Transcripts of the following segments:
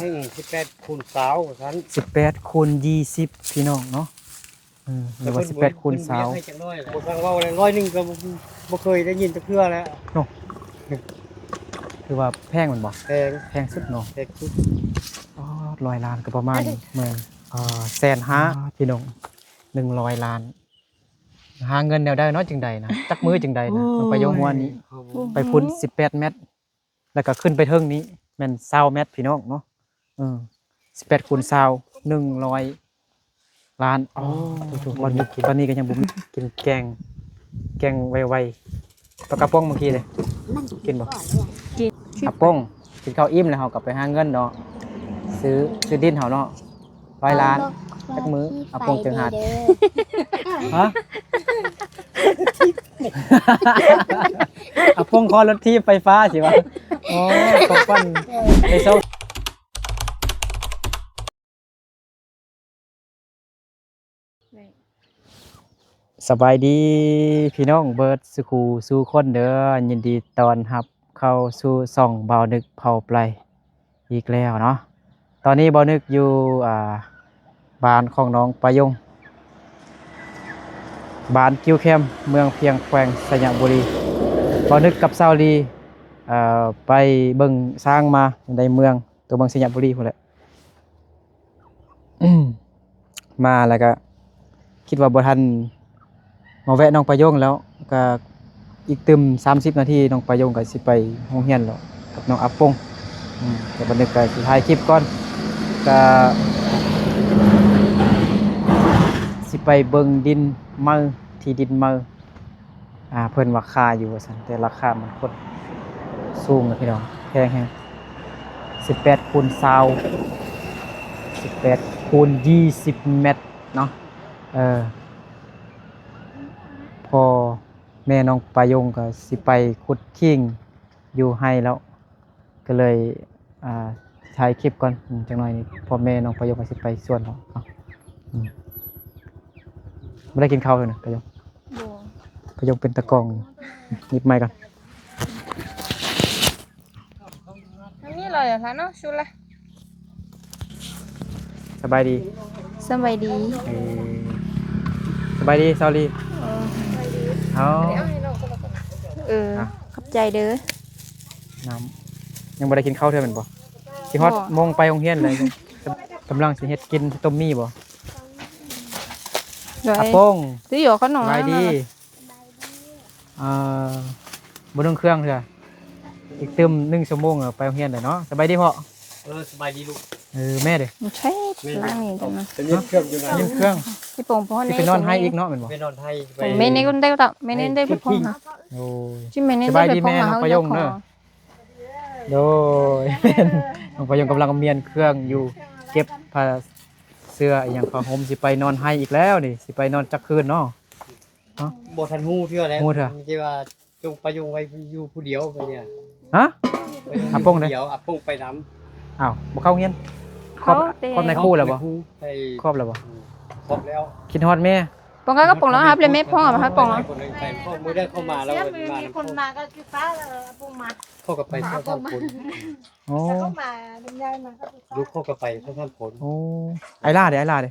ອືມ ສິບແປດຄູນຊາວວ່າຊັ້ນ ສິບແປດຄູນຊາວ ພີ່ນ້ອງເນາະ. ເອີ ຫຼືວ່າສິບແປດຄູນຊາວ ເພິ່ນບໍ່ຢາກໃຫ້ຈັກໜ້ອຍແຫຼະ ບໍ່ຟັງເວົ້າແລ້ວ ຮ້ອຍໜຶ່ງກໍບໍ່ ບໍ່ເຄີຍໄດ້ຍິນຈັກເທື່ອແລ້ວເນາະ. ຖືວ່າແພງແມ່ນບໍ່? ແພງ ແພງສຸດເນາະ ແພງສຸດ. ອໍ ຮ້ອຍລ້ານກໍປະມານ ແມ່ນ ອ່າ ແສນຫ້າ ພີ່ນ້ອງ ໜຶ່ງຮ້ອຍລ້ານ. ຫາເງິນແນວໃດເນາະ ຈຶ່ງໄດ້ນະ ຈັກມື້ຈຶ່ງໄດ້ນະ ໂອ້ຍ ນ້ອງປາຍົງ ຫົວນີ້ ໂອ້ຍ ໄປພຸ້ນສິບແປດແມັດ ແລ້ວກໍຂຶ້ນໄປເທິງນີ້ແມ່ນຊາວແມັດ ພີ່ນ້ອງເນາະ. ເອີ ສິບແປດຄູນຊາວ ໜຶ່ງຮ້ອຍລ້ານ. ອໍ ໂອ້ ຕອນນີ້ ຕອນນີ້ກໍຍັງບໍ່ມີ ກິນແກງ ແກງໄວໆ ປາກະປ໋ອງເມື່ອກີ້ເດ້ ກິນບໍ່? ກິນ. ອາປົງ ກິນເຂົ້າອີ່ມແລ້ວເຮົາກໍໄປຫາເງິນເນາະ ຊື້ ຊື້ດິນເຮົາເນາະ. ຮ້ອຍລ້ານ ຈັກມື້ອາປົງຈຶ່ງຫັດ? ຮະ? ອາປົງຂໍລົດຖີບໄຟຟ້າຊິວະ? ໂອ້ ຂອງຂວັນໄປສົ່ງ. ສະບາຍດີພີ່ນ້ອງເບິດສູ່ຄູ່ສູ່ຄົນເດີ ຍິນດີຕ້ອນຮັບເຂົ້າສູ່ຊ່ອງບ່າວນຶກເຜົ່າໄປ ອີກແລ້ວເນາະ. ຕອນນີ້ບ່າວນຶກຢູ່ ອ່າ ບ້ານຂອງນ້ອງປາຍົງ ບ້ານກິ້ວແຄມ ເມືອງພຽງ ແຂວງໄຊຍະບູລີ. ບ່າວນຶກກັບສາວລີ ເອີ ໄປເບິ່ງຊ້າງມາໃນເມືອງ ຕົວເມືອງໄຊຍະບູລີພຸ້ນແຫຼະ. ມາແລ້ວກະຄິດວ່າບໍ່ທັນມາແວະນ້ອງປາຍົງແລ້ວ ກະອີກຕື່ມສາມສິບນາທີ ນ້ອງປາຍົງກະຊິໄປໂຮງຮຽນແລ້ວກັບນ້ອງອາປົງ. ອືມ ກະບັດນີ້ກະຊິຖ່າຍຄລິບກ່ອນ ກະຊິໄປເບິ່ງດິນໃໝ່ ທີ່ດິນໃໝ່. ອ່າ ເພິ່ນວ່າຂາຍຢູ່ວ່າຊັ້ນ ແຕ່ລາຄາມັນໂຄດສູງນະພີ່ນ້ອງ ແພງແຮງ. ສິບແປດຄູນຊາວ ສິບແປດຄູນຊາວແມັດເນາະ. ເອີ ພໍ່ແມ່ນ້ອງປາຍົງກໍຊິໄປຂຸດຂີງຢູ່ໄຮ່ແລ້ວ ກໍເລີຍ ອ່າ ຖ່າຍຄລິບກ່ອນ ອືມ ຈັກໜ້ອຍນີ້ ພໍ່ແມ່ນ້ອງປາຍົງກໍຊິໄປສວນເນາະ. ອືມ ບໍ່ໄດ້ກິນເຂົ້າເລີຍນະປາຍົງ? ບໍ່ ປາຍົງເປັນຕາກ້ອງຢູ່. ຫຍິບໄມກ່ອນ. ອັນນີ້ລະ ເນາະ ຊຸລະ. ສະບາຍດີ. ສະບາຍດີ. ເອີ ສະບາຍດີສາວລີ. ເອີ ເອົາ ເອີ ຂອບໃຈເດີ. ນ້ຳ ຍັງບໍ່ໄດ້ກິນເຂົ້າເທື່ອແມ່ນບໍ່? ຊິຮອດ ບໍ່ ໂມງໄປໂຮງຮຽນແລ້ວ. ກຳລັງຊິເຮັດກິນຕົ້ມໝີ່ບໍ່? ອາປົງ ສະບາຍດີ. ເອີ ບໍ່ນຸ່ງເຄື່ອງເທື່ອ ອີກຕື່ມໜຶ່ງຊົ່ວໂມງກໍໄປໂຮງຮຽນແລ້ວເນາະ. ສະບາຍດີພໍ່. ເອີ ສະບາຍດີລູກ. ເອີ ແມ່ເດ? ບໍ່ໃຊ່ ແມ່ ລ້າງນີ້ຈັງນະ ໄປມ້ຽນເຄື່ອງຢູ່ນະ ມ້ຽນເຄື່ອງ. ຊິໄປນອນໄຮ່ອີກເນາະ ແມ່ນບໍ່? ໄປນອນໄຮ່ ໄປ ແມ່ນີ້ກໍໄດ້ຕາ ແມ່ນີ້ໄດ້ໄປພົງຫາ. ໂອ້ຍ ຊິແມ່ນີ້ໄດ້ໄປພົງຫາ ສະບາຍດີແມ່ ນ້ອງປາຍົງເດີ. ໂດຍ ແມ່ນ ນ້ອງປາຍົງກຳລັງມ້ຽນເຄື່ອງຢູ່ ເກັບຜ້າເສື້ອອີ່ຫຍັງ ຜ້າຫົ່ມ ຊິໄປນອນໄຮ່ອີກແລ້ວນີ້ ຊິໄປນອນຈັກຄືນເນາະ? ຮະ? ບໍ່ທັນຮູ້ເທື່ອແຫຼະ ຮູ້ເທື່ອ ມີແຕ່ວ່າ ຈົ່ງປາຍົງໄວ້ຢູ່ຜູ້ດຽວໄປນີ້. ຮະ? ອາປົງເດ? ອາປົງໄປນຳ. ອ້າວ ບໍ່ເຂົ້າໂຮງຮຽນ? ຄອບ ຄອບນາຍຄູແລ້ວບໍ່? ຄອບແລ້ວບໍ່? ອືມ ຄອບແລ້ວ. ຄິດຮອດແມ່. ປົງກໍປົງແລ້ວ ຮັບແລ້ວແມ່ ພົງເອົາໃຫ້ປົງ. ມື້ໃດເຂົ້າມາແລ້ວ ມີຄົນມາກໍຄືຟ້າ ເອີ ອາປົງມາ ເຂົາກໍໄປສອງສາມຄົນ. ໂອ້ ເຂົາມາເປັນໃຫຍ່ມາກໍຄືຟ້າ ລູກເຂົາກໍໄປສອງສາມຄົນ. ໂອ້ ອ້າຍຫຼ້າເດ? ອ້າຍຫຼ້າເດ?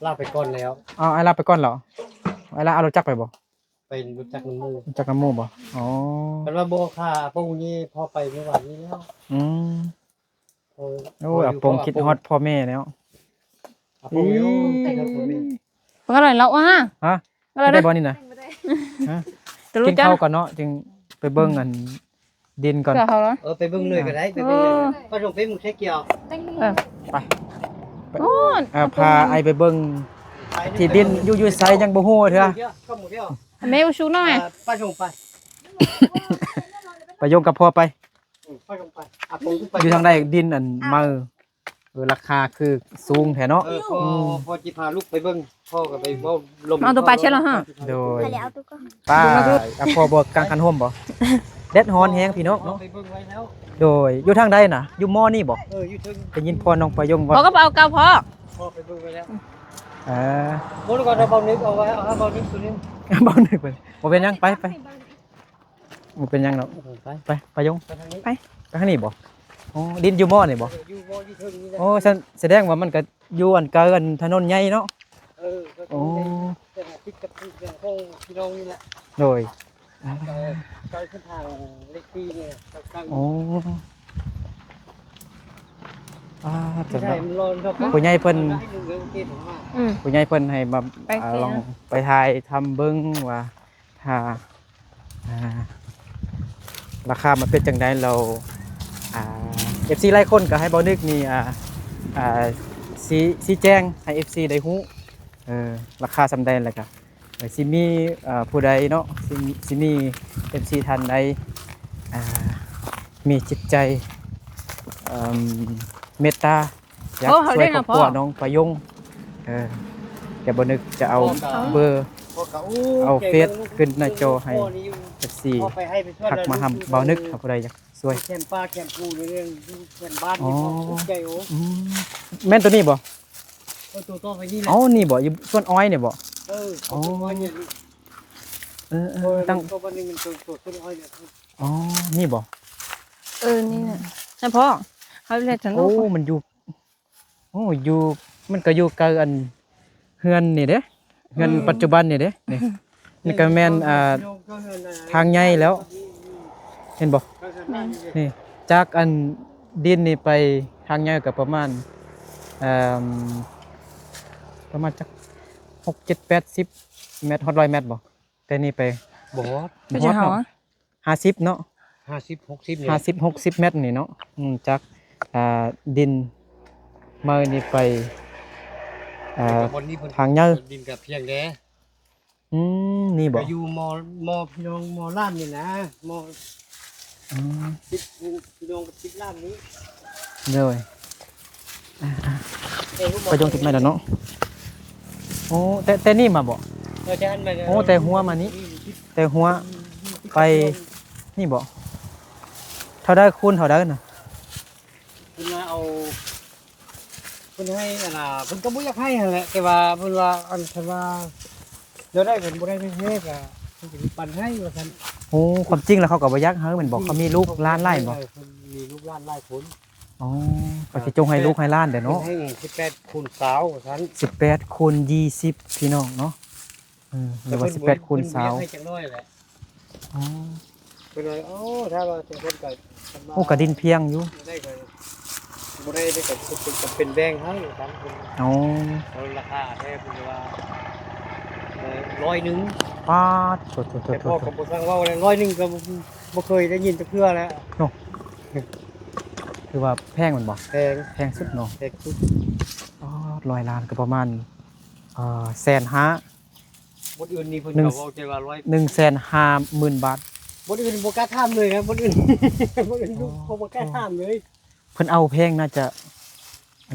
ລາໄປກ່ອນແລ້ວ. ອ້າວ ອ້າຍຫຼ້າໄປກ່ອນແລ້ວ? ອ້າຍຫຼ້າເອົາລົດຈັກໄປບໍ່? ໄປລົດຈັກນຳໝູ່. ລົດຈັກນຳໝູ່ບໍ່? ອໍ ຄັນວ່າບໍ່ຄ່າອາປົງນີ້ ພໍ່ໄປມື້ວານນີ້ແລ້ວ. ອືມ ໂອ້ຍ ໂອ້ຍ ອາປົງຄິດຮອດພໍ່ແມ່ແລ້ວ. ອາປົງຢູ່ ເອີ ຄິດຮອດພໍ່ແມ່. ເພິ່ນກໍໄດ້ແລ້ວ. ຮະ? ໄດ້ບໍ່ນີ້ນະ? ຮະ? ກິນເຂົ້າກ່ອນເນາະ ຈຶ່ງໄປເບິ່ງອັນ ດິນກ່ອນ. ເອີ ໄປເບິ່ງເລີຍກໍໄດ້ ໄປເບິ່ງເລີຍ. ເອີ ໄປສົ່ງໄປເບິ່ງແຄ່ກ່ຽວ. ເອີ ໄປ ໄປ. ໂອ້ ເອີ ພາອ້າຍໄປເບິ່ງທີ່ດິນຢູ່ ຢູ່ໃສຍັງບໍ່ຮູ້ເທື່ອ. ແມ່ອຸຊຸໜ້ອຍ ເອີ ໄປສົ່ງໄປ ໄປຍົງກັບພໍ່ໄປ. ອືມ ໄປສົ່ງໄປ ອາປົງໄປ. ຢູ່ທາງໃດດິນອັນເໝີ? ເອີ ລາຄາຄືສູງແທ້ເນາະ. ເອີ ພໍ່ ອືມ ພໍ່ຊິພາລູກໄປເບິ່ງ ພໍ່ກໍໄປເວົ້າລົມ. ເອົາໂຕປາເຊັດແລ້ວຮະ. ໂດຍ ປ້າ ອາ ພໍ່ບໍ່ກາງຄັນຮົ່ມບໍ່? ແດດຮ້ອນແຮງພີ່ນ້ອງເນາະ. ໄປເບິ່ງໄວ້ແລ້ວ. ໂດຍ ຢູ່ທາງໃດນະ? ຢູ່ມໍນີ້ບໍ່? ເອີ ຢູ່ເທິງ. ໄດ້ຍິນພໍ່ນ້ອງປາຍົງເວົ້າ ພໍ່ກໍໄປເອົາເກົ່າພໍ່. ພໍ່ໄປເບິ່ງໄວ້ແລ້ວ. ເອີ ບໍ່ຮູ້ວ່າບ່າວນຶກເອົາໄວ້ ເອົາໃຫ້ບ່າວນຶກຕົວໜຶ່ງ. ບ່າວນຶກ ບໍ່ເປັນຫຍັງ ໄປ ໄປ. ບໍ່ເປັນຫຍັງດອກ. ເອີ ໄປ ໄປ ປາຍົງ ໄປທາງນີ້. ໄປ ໄປທາງນີ້ບໍ່? ອໍ ດິນຢູ່ໝໍ້ນີ້ບໍ່? ຢູ່ໝໍ້ຢູ່ເທິງນີ້ແຫຼະ. ໂອ້ ສະ ສະແດງວ່າມັນກໍຢູ່ອັນໄກອັນຖະໜົນໃຫຍ່ເນາະ. ເອີ ກໍ ໂອ້ ແຕ່ວ່າຕິດກັບທີ່ເຮືອນຂອງພີ່ນ້ອງນີ້ແຫຼະ. ໂດຍ ເອີ ໃກ້ເສັ້ນທາງເລກສີ່ນີ້ແຫຼະ ໃກ້ໆ. ໂອ້ ອ່າ ເຖິງແລ້ວ. ຜູ້ໃຫຍ່ເພິ່ນ ອືມ ຜູ້ໃຫຍ່ເພິ່ນໃຫ້ມາ ໄປ ອ່າ ແກ ລອງໄປຖ່າຍທຳເບິ່ງວ່າ ຖ້າ ອ່າ ລາຄາມັນເປັນຈັ່ງໃດແລ້ວ ອ່າ ເອັຟຊີຫຼາຍຄົນກໍໃຫ້ບ່າວນຶກນີ້ ອ່າ ອ່າ ຊີ້ ຊີ້ແຈງໃຫ້ເອັຟຊີໄດ້ຮູ້ ເອີ ລາຄາສ່ຳໃດ ແລ້ວກໍ ເອີ ຊິມີ ເອີ ຜູ້ໃດເນາະ ຊິ ຊິມີເອັຟຊີທ່ານໃດ ອ່າ ມີຈິດໃຈ ເອີ ເມດຕາ ຢາກ ໂອ້ ເຂົາ ຊ່ວຍ ເດ້ ຄອບຄົວ ເນາະ ນ້ອງປະຍົງ ເອີ ດຽວບ່າວນຶກຈະເອົາ ໂອ້ ເບີ ເອົາເຟສຂຶ້ນໜ້າຈໍໃຫ້ເອັຟຊີທັກມາຫາບ່າວນຶກ ຖ້າຜູ້ໃດຢາກຊ່ວຍ ແຄມປ່າແຄມພູໃນເລື່ອງຢູ່ແຄມບ້ານນີ້. ອໍ ໃຈໂອ ອືມ ແມ່ນໂຕນີ້ບໍ່? ເອີ ໂຕຕໍ່ໄປນີ້ແຫຼະ. ອໍ ນີ້ບໍ່? ຢູ່ສວນອ້ອຍນີ້ບໍ່? ເອີ ອໍ ສວນອ້ອຍນີ້. ເອີ ເອີ ເອີ ຕັ້ງ ໂຕບ້ານນີ້ມັນໂຕ ໂຕສວນອ້ອຍນີ້. ອໍ ນີ້ບໍ່? ເອີ ນີ້ແຫຼະ ໃຫ້ພໍ່ເຮົາເຮັດສະໜຸກ. ໂອ້ ມັນຢູ່ ໂອ້ ຢູ່ ມັນກໍຢູ່ໃກ້ອັນເຮືອນນີ້ເດ້ ເຮືອນ ອືມ ປັດຈຸບັນນີ້ເດ້ ນີ້ ນີ້ກໍແມ່ນ ອ່າ ທາງໃຫຍ່ແລ້ວ ເຫັນບໍ່? ແມ່ນ ນີ້ ຈາກອັນດິນນີ້ໄປທາງໃຫຍ່ກໍປະມານ ເອີ່ມ ປະມານຈັກ ຫົກ ເຈັດ ແປດ ສິບ ແມັດ ຮອດ ຮ້ອຍ ແມັດບໍ່? ແຕ່ນີ້ໄປ ບໍ່ຮອດ ບໍ່ຮອດເນາະ ຫ້າສິບເນາະ ຫ້າສິບ ຫົກສິບນີ້ ຫ້າສິບ ຫົກສິບແມັດນີ້ເນາະ. ອືມ ຈາກ ອ່າ ດິນເມືອນີ້ໄປ ເອີ່ ແລ້ວກໍບ່ອນນີ້ເພິ່ນ ທາງໃຫຍ່ ດິນກໍພຽງແດ່. ອືມ ນີ້ບໍ່? ກໍຢູ່ມໍ່ ມໍ່ພີ່ນ້ອງມໍ່ລ້ານນີ້ນະ ມໍ່ ອືມ ຕິດ ພີ່ນ້ອງຕິດລ້ານນີ້. ໂດຍ ອ່າໆ ໄປຍົງຕິດໄມ້ແລ້ວເນາະ. ໂອ້ ແຕ່ ແຕ່ນີ້ມາບໍ່? ເອີ ແຕ່ອັນໄມ້ ໂອ້ ແຕ່ຫົວມານີ້ ແຕ່ຫົວໄປນີ້ບໍ່? ເທົ່າໃດ ຄູນເທົ່າໃດນະ? ເພິ່ນວ່າເອົາ ເພິ່ນໃຫ້ອັນນ່າ ເພິ່ນກໍບໍ່ຢາກໃຫ້ຫັ້ນແຫຼະ ແຕ່ວ່າເພິ່ນວ່າ ອັນ ຄັນວ່າ ແນວໃດເພິ່ນບໍ່ໄດ້ແທ້ໆ ກໍເພິ່ນຈະມີປັນໃຫ້ວ່າຊັ້ນ. ໂອ້ ຄວາມຈິງແລ້ວເຂົາກໍບໍ່ຢາກໃຫ້ແມ່ນບໍ່? ອືມ ເຂົາມີລູກຫຼານຫຼາຍບໍ່? ເອີ ເພິ່ນມີລູກຫຼານຫຼາຍຄົນ. ອໍ ເພິ່ນຊິຈົ່ງໃຫ້ລູກໃຫ້ຫຼານເດ້ເນາະ. ເພິ່ນໃຫ້ສິບແປດຄູນຊາວວ່າຊັ້ນ ສິບແປດຄູນຍີ່ສິບ ພີ່ນ້ອງເນາະ. ເອີ ຫຼືວ່າສິບແປດຄູນຊາວ ເພິ່ນບໍ່ຢາກໃຫ້ຈັກໜ້ອຍແຫຼະ. ອໍ ເພິ່ນວ່າ ໂອ້ ຖ້າວ່າຈັ່ງຊັ້ນກໍ ໂອ້ ກະດິນພຽງຢູ່ ບໍ່ໄດ້ກໍ ບໍ່ໄດ້ ໄດ້ກໍຈຳເປັນແບ່ງໃຫ້ຕາມເພິ່ນ. ອໍ ແລ້ວລາຄາແທ້ເພິ່ນວ່າ ເອີ ຮ້ອຍໜຶ່ງ. ປາດໂທ້ໆໆໆ ແຕ່ພໍ່ກໍບໍ່ຊ່າງເວົ້າແລ້ວ ຮ້ອຍໜຶ່ງກໍບໍ່ ບໍ່ເຄີຍໄດ້ຍິນຈັກເທື່ອແລ້ວເນາະ. ຖືວ່າແພງແມ່ນບໍ່? ແພງ ແພງສຸດເນາະ ແພງສຸດ. ອໍ ຮ້ອຍລ້ານກໍປະມານ ເອີ ແສນຫ້າ. ບ່ອນອື່ນນີ້ເພິ່ນກໍເວົ້າແຕ່ວ່າຮ້ອຍ ໜຶ່ງແສນຫ້າໝື່ນບາດ. ບ່ອນອື່ນບໍ່ກ້າຖາມເລີຍນະ ບ່ອນອື່ນ ບ່ອນອື່ນ ອໍ ບໍ່ກ້າຖາມເລີຍ. ເພິ່ນເອົາແພງໜ້າຈະ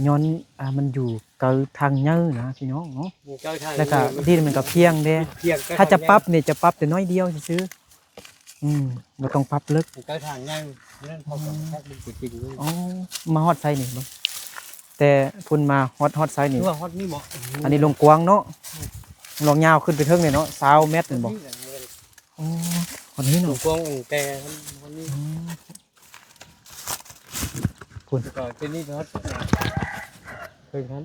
ຍ້ອນ ອ່າ ມັນຢູ່ໄກທາງໃຫຍ່ນະພີ່ນ້ອງເນາະ ຢູ່ໃກ້ທາງ ແລ້ວກໍ ເອີ ດິນມັນກໍພຽງເດ້ ພຽງ ຖ້າຈະປັບນີ້ຈະປັບແຕ່ໜ້ອຍດຽວຊື່ໆ. ອືມ ບໍ່ຕ້ອງປັບເລິກ ໃກ້ທາງໃຫຍ່ນັ້ນ ເຂົາກໍ ອືມ ແທກເບິ່ງຕົວຈິງເລີຍ. ອໍ ມາຮອດໃສນີ້ເບິ່ງ ແຕ່ພຸ້ນມາຮອດ ຮອດໃສນີ້ ຄືວ່າຮອດນີ້ບໍ່? ອັນນີ້ລວງກວ້າງເນາະ ອືມ ລວງຍາວຂຶ້ນໄປເທິງນີ້ເນາະ ຊາວແມັດແມ່ນບໍ່? ນີ້ແຫຼະ ອໍ ຮອດນີ້ເນາະ ລວງກວ້າງແຕ່ຮອດນີ້ ອໍ ພຸ້ນ ແລ້ວກໍຕົວນີ້ຮອດເທິງຫັ້ນ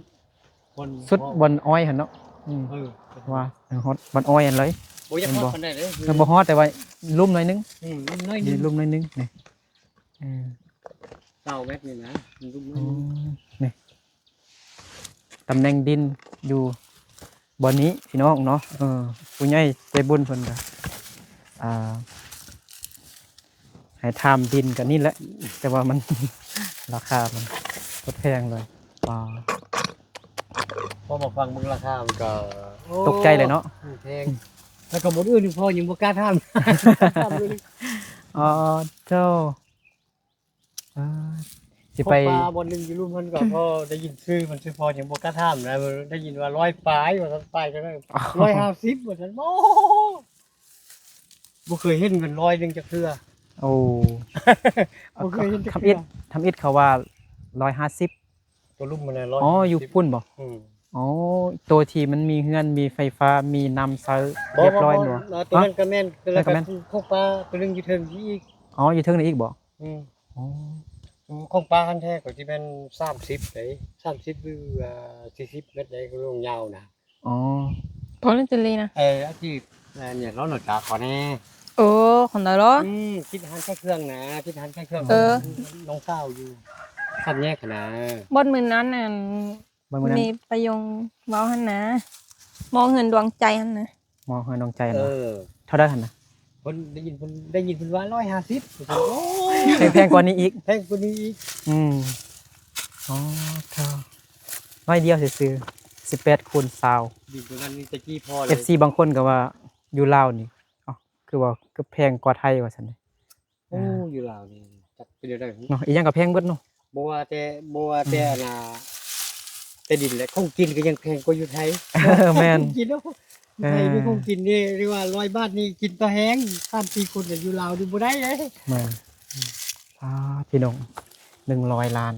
ບ່ອນ ສຸດບ່ອນອ້ອຍຫັ້ນເນາະ. ອືມ ເອີ ວ່າຮອດບ່ອນອ້ອຍຫັ້ນເລີຍ ບໍ່ຢາກຮອດປານໃດເດ້ ເອີ ບໍ່ຮອດ ແຕ່ວ່າລຸ່ມໜ້ອຍໜຶ່ງ. ອືມ ລຸ່ມໜ້ອຍໜຶ່ງ ນີ້ລຸ່ມໜ້ອຍໜຶ່ງນີ້ ເອີ ຊາວແມັດນີ້ນະ ມັນລຸ່ມໜ້ອຍໜຶ່ງ. ອືມ ນີ້ ຕຳແໜ່ງດິນຢູ່ບ່ອນນີ້ພີ່ນ້ອງເນາະ. ເອີ ຜູ້ໃຫຍ່ໃຈບຸນເພິ່ນກໍ ອ່າ ໃຫ້ຖາມດິນກັນນີ້ແຫຼະ ແຕ່ວ່າມັນ ລາຄາມັນໂຄດແພງເລີຍ. ວ້າວ ພໍມາຟັງເບິ່ງລາຄາມັນກໍ ໂອ້ ຕົກໃຈເລີຍເນາະ ມັນແພງ. ແລ້ວກໍບ່ອນອື່ນພໍ່ຍັງບໍ່ກ້າຖາມ ຖາມເລີຍ. ອໍ ເຈົ້າ ອ່າ ຊິໄປ ພໍປ້າບ່ອນໜຶ່ງຢູ່ລຸ່ມຫັ້ນກໍ ພໍໄດ້ຍິນຊື່ມັນຊື່ ພໍຍັງບໍ່ກ້າຖາມນະ ໄດ້ຍິນວ່າຮ້ອຍປາຍວ່າຊັ້ນ ປາຍເທົ່າໃດ ຮ້ອຍຫ້າສິບວ່າຊັ້ນ. ໂອ້ ບໍ່ເຄີຍເຫັນເງິນຮ້ອຍໜຶ່ງຈັກເທື່ອ. ໂອ້ ບໍ່ເຄີຍເຫັນຈັກເທື່ອ. ທຳອິດ ທຳອິດເຂົາວ່າຮ້ອຍຫ້າສິບ ຕົວລຸ່ມມັນນະ. ອໍ ຢູ່ພຸ້ນບໍ່? ອືມ ອໍ ໂຕທີ່ມັນມີເຮືອນ ມີໄຟຟ້າ ມີນ້ຳໃຊ້ ຮຽບຮ້ອຍບໍ່? ບໍ່ ບໍ່ ບໍ່ ຕົວນັ້ນກໍແມ່ນ ແລ້ວກໍຂອງປ້າຕົວໜຶ່ງຢູ່ເທິງນີ້ອີກ. ອໍ ຢູ່ເທິງນີ້ອີກບໍ່? ອືມ ອໍ ຂອງປ້າຫັ້ນແທ້ກໍຊິແມ່ນສາມສິບເດ້ ສາມສິບ ຫຼືວ່າສີ່ສິບແມັດໃດ ລວງຍາວນະ. ອໍ ພໍແລ້ວຕິລີນະ. ເອີ ອາຊີບ ອັນນີ້ເຮົາໜ້າຕາຂໍແດ່. ໂອ້ ຂອງໃດເນາະ? ອືມ ຕິດຮ້ານຂາຍເຄື່ອງນະ ຕິດຮ້ານຂາຍເຄື່ອງ. ເອີ ນ້ອງສາວຢູ່ສາມແຍກຫັ້ນນະ. ບ່ອນມື້ນັ້ນ ອັນ ບ່ອນມື້ນັ້ນ ມີປະໂຍງເວົ້າຫັ້ນນະ ໝໍເຮືອນດວງໃຈຫັ້ນນະ. ໝໍເຮືອນດວງໃຈ ເອີ ເທົ່າໃດຫັ້ນນະ? ເພິ່ນໄດ້ຍິນ ເພິ່ນໄດ້ຍິນເພິ່ນວ່າຮ້ອຍຫ້າສິບ. ໂອ້ຍ ແພງ ແພງກວ່ານີ້ອີກ. ແພງກວ່ານີ້ອີກ. ອືມ ອໍ ເທົ່າ ໜ້ອຍດຽວຊື່ໆ ສິບແປດຄູນຊາວ. ດິນຕົວນັ້ນນີ້ແຕ່ກີ້ພໍເລີຍ. ເອັຟຊີບາງຄົນກໍວ່າຢູ່ລາວນີ້ ເອົ້າ ຄືວ່າ ຄືແພງກວ່າໄທວ່າຊັ້ນເດ. ໂອ້ ອ່າ ຢູ່ລາວນີ້ຈັກເປັນແນວໃດເນາະ ອີ່ຫຍັງກໍແພງເບິດເນາະ. ບໍ່ວ່າແຕ່ ບໍ່ວ່າແຕ່ ອືມ ອັນນ່າ ແຕ່ດິນແຫຼະ ຂອງກິນກໍຍັງແພງກວ່າຢູ່ໄທ. ແມ່ນ ຂອງກິນເນາະ ຢູ່ໄທນີ້ ເອີ ຂອງກິນນີ້ ຫຼືວ່າຮ້ອຍບາດນີ້ກິນຕໍ່ແຮງ ສາມສີ່ຄົນຢູ່ລາວນີ້ບໍ່ໄດ້ເດ້. ແມ່ນ ອ່າ ພີ່ນ້ອງ ໜຶ່ງຮ້ອຍລ້ານ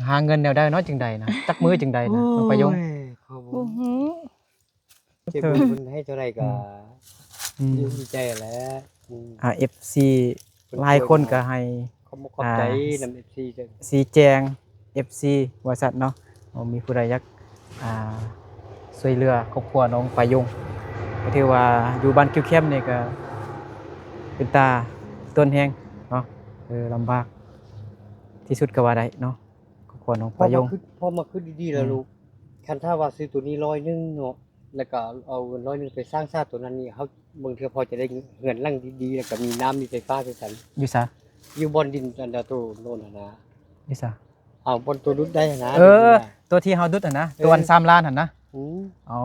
ຫາເງິນແນວໃດເນາະ ຈຶ່ງໄດ້ນະ ຈັກມື້ຈຶ່ງໄດ້ນະ ນ້ອງປາຍົງ? ໂອ້ຍ ເຂົາບໍ່ ບໍ່ຮູ້. ເຈັບເພິ່ນໃຫ້ເທົ່າໃດກໍ ອືມ ດີໃຈແຫຼະ. ອືມ ອ່າ ເອັຟຊີ ເພິ່ນຫຼາຍຄົນກໍໃຫ້ ຂອບອົກຂອບໃຈ ອ່າ ນຳເອັຟຊີ ຊີ້ແຈງເອັຟຊີວ່າຊັ້ນເນາະ. ເອີ ມີຜູ້ໃດຢາກ ອ່າ ຊ່ວຍເຫຼືອຄອບຄົວນ້ອງປາຍົງ ກໍຖືວ່າຢູ່ບ້ານກິວແຄມນີ້ກໍເປັນຕາຕົນແຮງເນາະ. ເອີ ລຳບາກທີ່ສຸດກໍວ່າໄດ້ເນາະ ຄອບຄົວນ້ອງປາຍົງ. ພໍມາຄິດ ພໍມາຄິດດີໆແລ້ວ ອືມ ລູກ ຄັນຖ້າວ່າຊື້ໂຕນີ້ຮ້ອຍໜຶ່ງເນາະ ແລ້ວກໍເອົາເງິນຮ້ອຍໜຶ່ງໄປສ້າງສາໂຕນັ້ນນີ້ ເຮົາບາງເທື່ອພໍຈະໄດ້ເຮືອນຫຼັງດີໆ ແລ້ວກໍມີນ້ຳມີໄຟຟ້າຄືກັນ. ຢູ່ໃສ? ຢູ່ບ່ອນດິນອັນດາໂຕໂນ້ນຫັ້ນນະ. ຢູ່ໃສ? ເອົາບ່ອນໂຕດຸດໄດ້ຫັ້ນນະ. ເອີ ດິນຫັ້ນນະ ໂຕທີ່ເຮົາດຸດຫັ້ນນະ. ເອີ ໂຕອັນສາມລ້ານຫັ້ນນະ. ອືມ ອໍ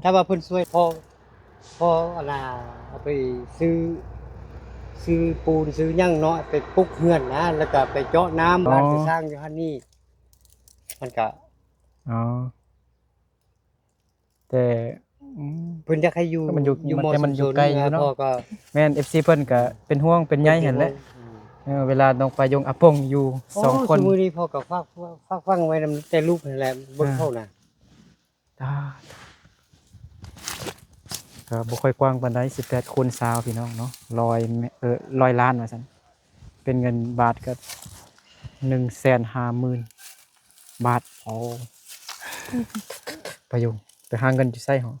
ຖ້າວ່າເພິ່ນຊ່ວຍພໍ ພໍອັນນ່າ ເອົາໄປຊື້ ຊື້ປູນຊື້ຫຍັງເນາະ ໄປປຸກເຮືອນນະ ແລ້ວກໍໄປເຈາະນ້ຳ ອໍ ຮ້ານໄປສ້າງຢູ່ຫັ້ນນີ້ ມັນກະ ອໍ ແຕ່ ອືມ ເພິ່ນຢາກໃຫ້ຢູ່ ມັນຢູ່ ຢູ່ ແຕ່ມັນຢູ່ໄກລຢູ່ເນາະ. ພໍ່ກໍ ແມ່ນ ເອັຟຊີເພິ່ນກໍເປັນຫ່ວງເປັນໃຍຫັ້ນແຫຼະ. ເປັນຫ່ວງ ອືມ ເອີ ເວລານ້ອງປາຍົງອາປົງຢູ່ ໂອ້ ສອງຄົນ ຊຸມື້ນີ້ພໍ່ກໍຝາກ ຝາກຝັງໄວ້ນຳແຕ່ລູກຫັ້ນແຫຼະ ເບິ່ງເຂົານະ. ອ່າ ກໍບໍ່ຄ່ອຍກວ້າງປານໃດ ສິບແປດຄູນຊາວ ພີ່ນ້ອງເນາະ ຮ້ອຍ ເອີ ຮ້ອຍລ້ານວ່າຊັ້ນ ເປັນເງິນບາດກໍໜຶ່ງແສນຫ້າໝື່ນບາດ. ໂອ້ ປາຍົງ ໄປຫາເງິນຢູ່ໃສເນາະ?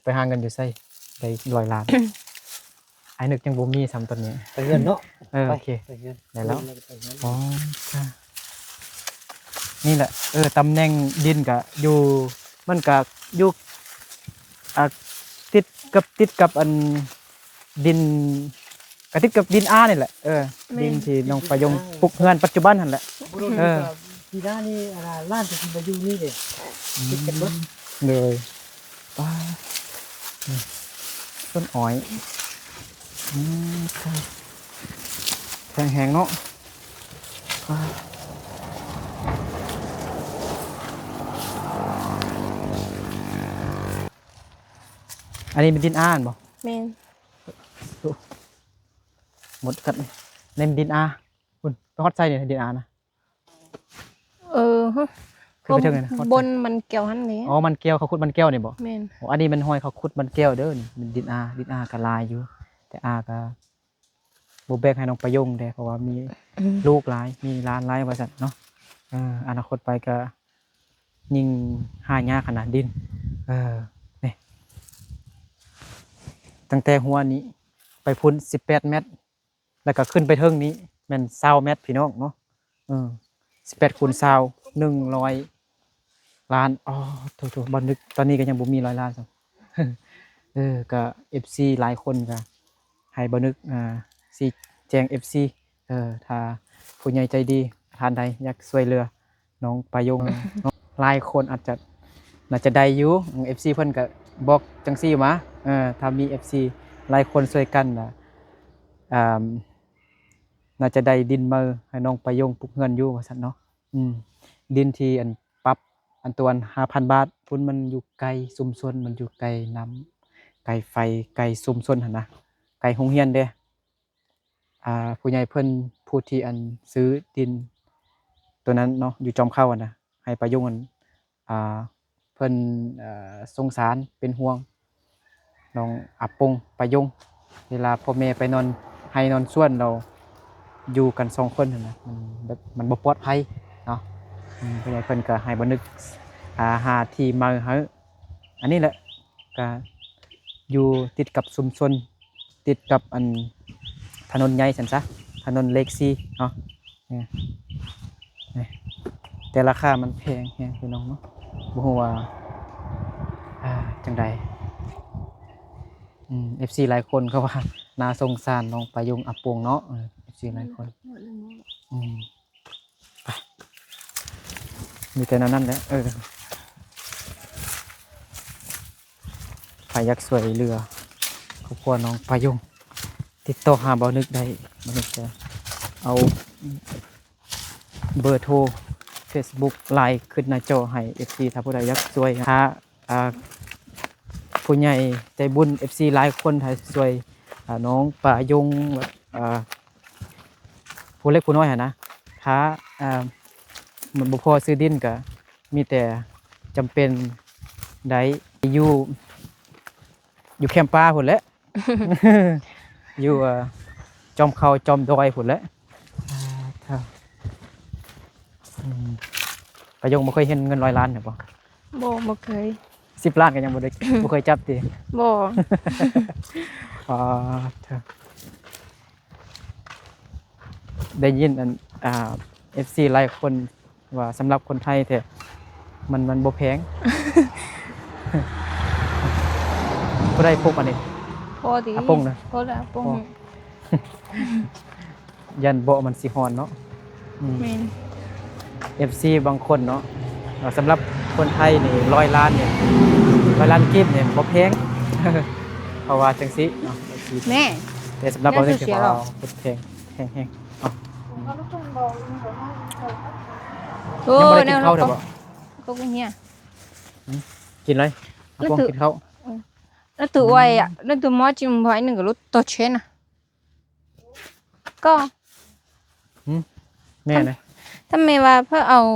ໄປຫາເງິນຢູ່ໃສໄດ້ຮ້ອຍລ້ານ? ອ້າຍນຶກຍັງບໍ່ມີຊ້ຳຕອນນີ້. ໄປເຮືອນເນາະ. ເອີ ໄປ ໂອເຄ ໄປເຮືອນ ໄດ້ແລ້ວ. ໄປເຮືອນ ອໍ ນີ້ແຫຼະ ເອີ ຕຳແໜ່ງດິນກະຢູ່ ມັນກະຢູ່ ອ່າ ຕິດກັບ ຕິດກັບອັນ ດິນ ກະຕິດກັບດິນອານີ້ແຫຼະ. ເອີ ແມ່ນ ດິນທີ່ນ້ອງປາຍົງ ອ່າ ປຸກເຮືອນປັດຈຸບັນຫັ້ນແຫຼະ. ເອີ ປີໜ້ານີ້ ອັນນ່າ ຫຼານກໍຊິມາຢູ່ນີ້ເດ້ ອືມ ຕິດກັນເບິດ. ໂດຍ ປາ ນີ້ ຕົ້ນອ້ອຍ ອືມ ແຂງແຮງເນາະ. ປາ ອັນນີ້ແມ່ນດິນອາແມ່ນບໍ່? ແມ່ນ. ໂອ້ ໝົດກັນ ນີ້ມັນດິນອາ. ພຸ້ນ ໄປຮອດໃສນີ້ ດິນອານະ? ເອີ ຮະ ຂຶ້ນໄປເທິງນີ້ນະ ຮອດໃສ? ບົນມັນແກ້ວຫັ້ນເດ້. ອໍ ມັນແກ້ວ ເຂົາຂຸດມັນແກ້ວນີ້ບໍ່? ແມ່ນ. ໂອ້ ອັນນີ້ມັນຫ້ອຍເຂົາຂຸດມັນແກ້ວເດີ ນີ້ມັນດິນອາ ດິນອາກໍຫຼາຍຢູ່ ແຕ່ອາກໍບໍ່ແບ່ງໃຫ້ນ້ອງປາຍົງເດ້ ເພາະວ່າມີ ອືມ ລູກຫຼາຍ ມີຫຼານຫຼາຍວ່າຊັ້ນເນາະ. ເອີ ອະນາຄົດໄປກໍຍິ່ງຫາຍາກຫັ້ນນະດິນ. ເອີ ນີ້ ຕັ້ງແຕ່ຫົວນີ້ໄປພຸ້ນສິບແປດແມັດ ແລ້ວກໍຂຶ້ນໄປເທິງນີ້ແມ່ນຊາວແມັດ ພີ່ນ້ອງເນາະ. ເອີ ສິບແປດຄູນຊາວ ໜຶ່ງຮ້ອຍລ້ານ. ອໍ ໂທ້ໆ ບໍ່ນຶກ ຕອນນີ້ກໍຍັງບໍ່ມີຮ້ອຍລ້ານຊ້ຳ. ເອີ ກໍເອັຟຊີຫຼາຍຄົນກໍໃຫ້ບໍ່ນຶກ ອ່າ ຊີ້ແຈງເອັຟຊີ ເອີ ຖ້າຜູ້ໃຫຍ່ໃຈດີທ່ານໃດຢາກຊ່ວຍເຫຼືອ ນ້ອງປາຍົງເນາະ. ຫຼາຍຄົນອາດຈະ ໜ້າຈະໄດ້ຢູ່ ເອັຟຊີເພິ່ນກໍບອກຈັ່ງຊີ້ມາ. ເອີ ຖ້າມີເອັຟຊີຫຼາຍຄົນຊ່ວຍກັນນະ ອ່າ ໜ້າຈະໄດ້ດິນໃໝ່ໃຫ້ນ້ອງປາຍົງປຸກເຮືອນຢູ່ວ່າຊັ້ນເນາະ. ອືມ ດິນທີ່ອັນປັບ ອັນຕົວອັນຫ້າພັນບາດພຸ້ນ ມັນຢູ່ໄກຊຸມຊົນ ມັນຢູ່ໄກນ້ຳ ໄກໄຟ ໄກຊຸມຊົນຫັ້ນນະ ໄກໂຮງຮຽນເດ້. ອ່າ ຜູ້ໃຫຍ່ເພິ່ນ ຜູ້ທີ່ອັນຊື້ດິນຕົວນັ້ນເນາະ ຢູ່ຈອມເຂົ້າຫັ້ນນະ ໃຫ້ປາຍຸງ ອັນ ອ່າ ເພິ່ນ ເອີ ສົງສານເປັນຫ່ວງນ້ອງອາປົງປາຍົງ ເວລາພໍ່ແມ່ໄປນອນໄຮ່ນອນສວນແລ້ວ ຢູ່ກັນສອງຄົນຫັ້ນນະ ມັນແບບ ມັນບໍ່ປອດໄພເນາະ. ອືມ ຜູ້ໃຫຍ່ເພິ່ນກໍໃຫ້ບ່າວນຶກ ອ່າ ຫາທີ່ໃໝ່ໃຫ້. ອັນນີ້ແຫຼະ ກະຢູ່ຕິດກັບຊຸມຊົນ ຕິດກັບອັນຖະໜົນໃຫຍ່ຊັ້ນຊະ ຖະໜົນເລກສີ່ເນາະ. ນີ້ ນີ້ ແຕ່ລາຄາມັນແພງແຮງພີ່ນ້ອງເນາະ ບໍ່ຮູ້ວ່າ ອ່າ ຈັ່ງໃດ. ອືມ ເອັຟຊີຫຼາຍຄົນເຂົາວ່າໜ້າສົງສານນ້ອງປາຍົງອາປົງເນາະ. ເອີ ເອັຟຊີຫຼາຍຄົນ ອືມ ໄປ ມີແຕ່ແນວນັ້ນແຫຼະ. ເອີ ໃຜຢາກຊ່ວຍເຫຼືອຄອບຄົວນ້ອງປາຍົງ ຕິດຕໍ່ຫາບ່າວນຶກໄດ້. ບ່າວນຶກຈະເອົາເບີໂທ ເຟສບຸກ ລາຍ ຂຶ້ນໜ້າຈໍໃຫ້ເອັຟຊີ ຖ້າຜູ້ໃດຢາກຊ່ວຍ. ຖ້າ ອ່າ ຜູ້ໃຫຍ່ໃຈບຸນ ເອັຟຊີຫຼາຍຄົນ ຖ້າຊ່ວຍ ອ່າ ນ້ອງປາຍົງ ແບບ ອ່າ ຜູ້ເລັກຜູ້ນ້ອຍຫັ້ນນະ ຖ້າ ອ່າ ມັນບໍ່ພໍຊື້ດິນ ກະມີແຕ່ຈຳເປັນໄດ້ຢູ່ ຢູ່ແຄມປ່າພຸ້ນແຫຼະ ຢູ່ ເອີ ຈອມເຂົາຈອມດອຍພຸ້ນແຫຼະ. ອືມ ປາຍົງບໍ່ເຄີຍເຫັນເງິນຮ້ອຍລ້ານແມ່ນບໍ່? ບໍ່ ບໍ່ເຄີຍ. ສິບລ້ານກໍຍັງບໍ່ໄດ້ ບໍ່ເຄີຍຈັບຕິ? ບໍ່. ອໍ ໄດ້ຍິນອັນ ອ່າ ເອັຟຊີຫຼາຍຄົນ ວ່າສຳລັບຄົນໄທແທ້ ມັນ ມັນບໍ່ແພງ. ຜູ້ໃດປຸກອັນນີ້? ພໍດີ ອາປົງນະ? ພໍແລ້ວ ອາປົງ ພໍ ຢ້ານເບາະມັນຊິຮ້ອນເນາະ. ອືມ ແມ່ນ ເອັຟຊີບາງຄົນເນາະ ວ່າສຳລັບຄົນໄທນີ້ ຮ້ອຍລ້ານນີ້ ຮ້ອຍລ້ານກີບນີ້ບໍ່ແພງ ເຂົາວ່າຈັ່ງຊີ້ເນາະ ເອັຟຊີ. ແມ່ ແຕ່ສຳລັບເຮົານີ້ ແມ່ນ ຄືວ່າ ເຂົາເຈົ້າ ໂຄດແພງ ແພງແຮງ. ໂອ້ ຍັງບໍ່ໄດ້ກິນເຂົ້າເດີບໍ່? ກໍບໍ່ເຮຍ ກິນເລີຍ ອາປົງກິນເຂົ້າ. ແລ້ວໂຕອ້ວຍອະ ແລ້ວໂຕໝໍຈິມພອຍໜຶ່ງກໍຫຼຸດຕໍ່ເຊນນະ ກໍ ຫືມ ແມ່ນເດ້. ຖ້າແມ່ວ່າເພິ່ນເອົາ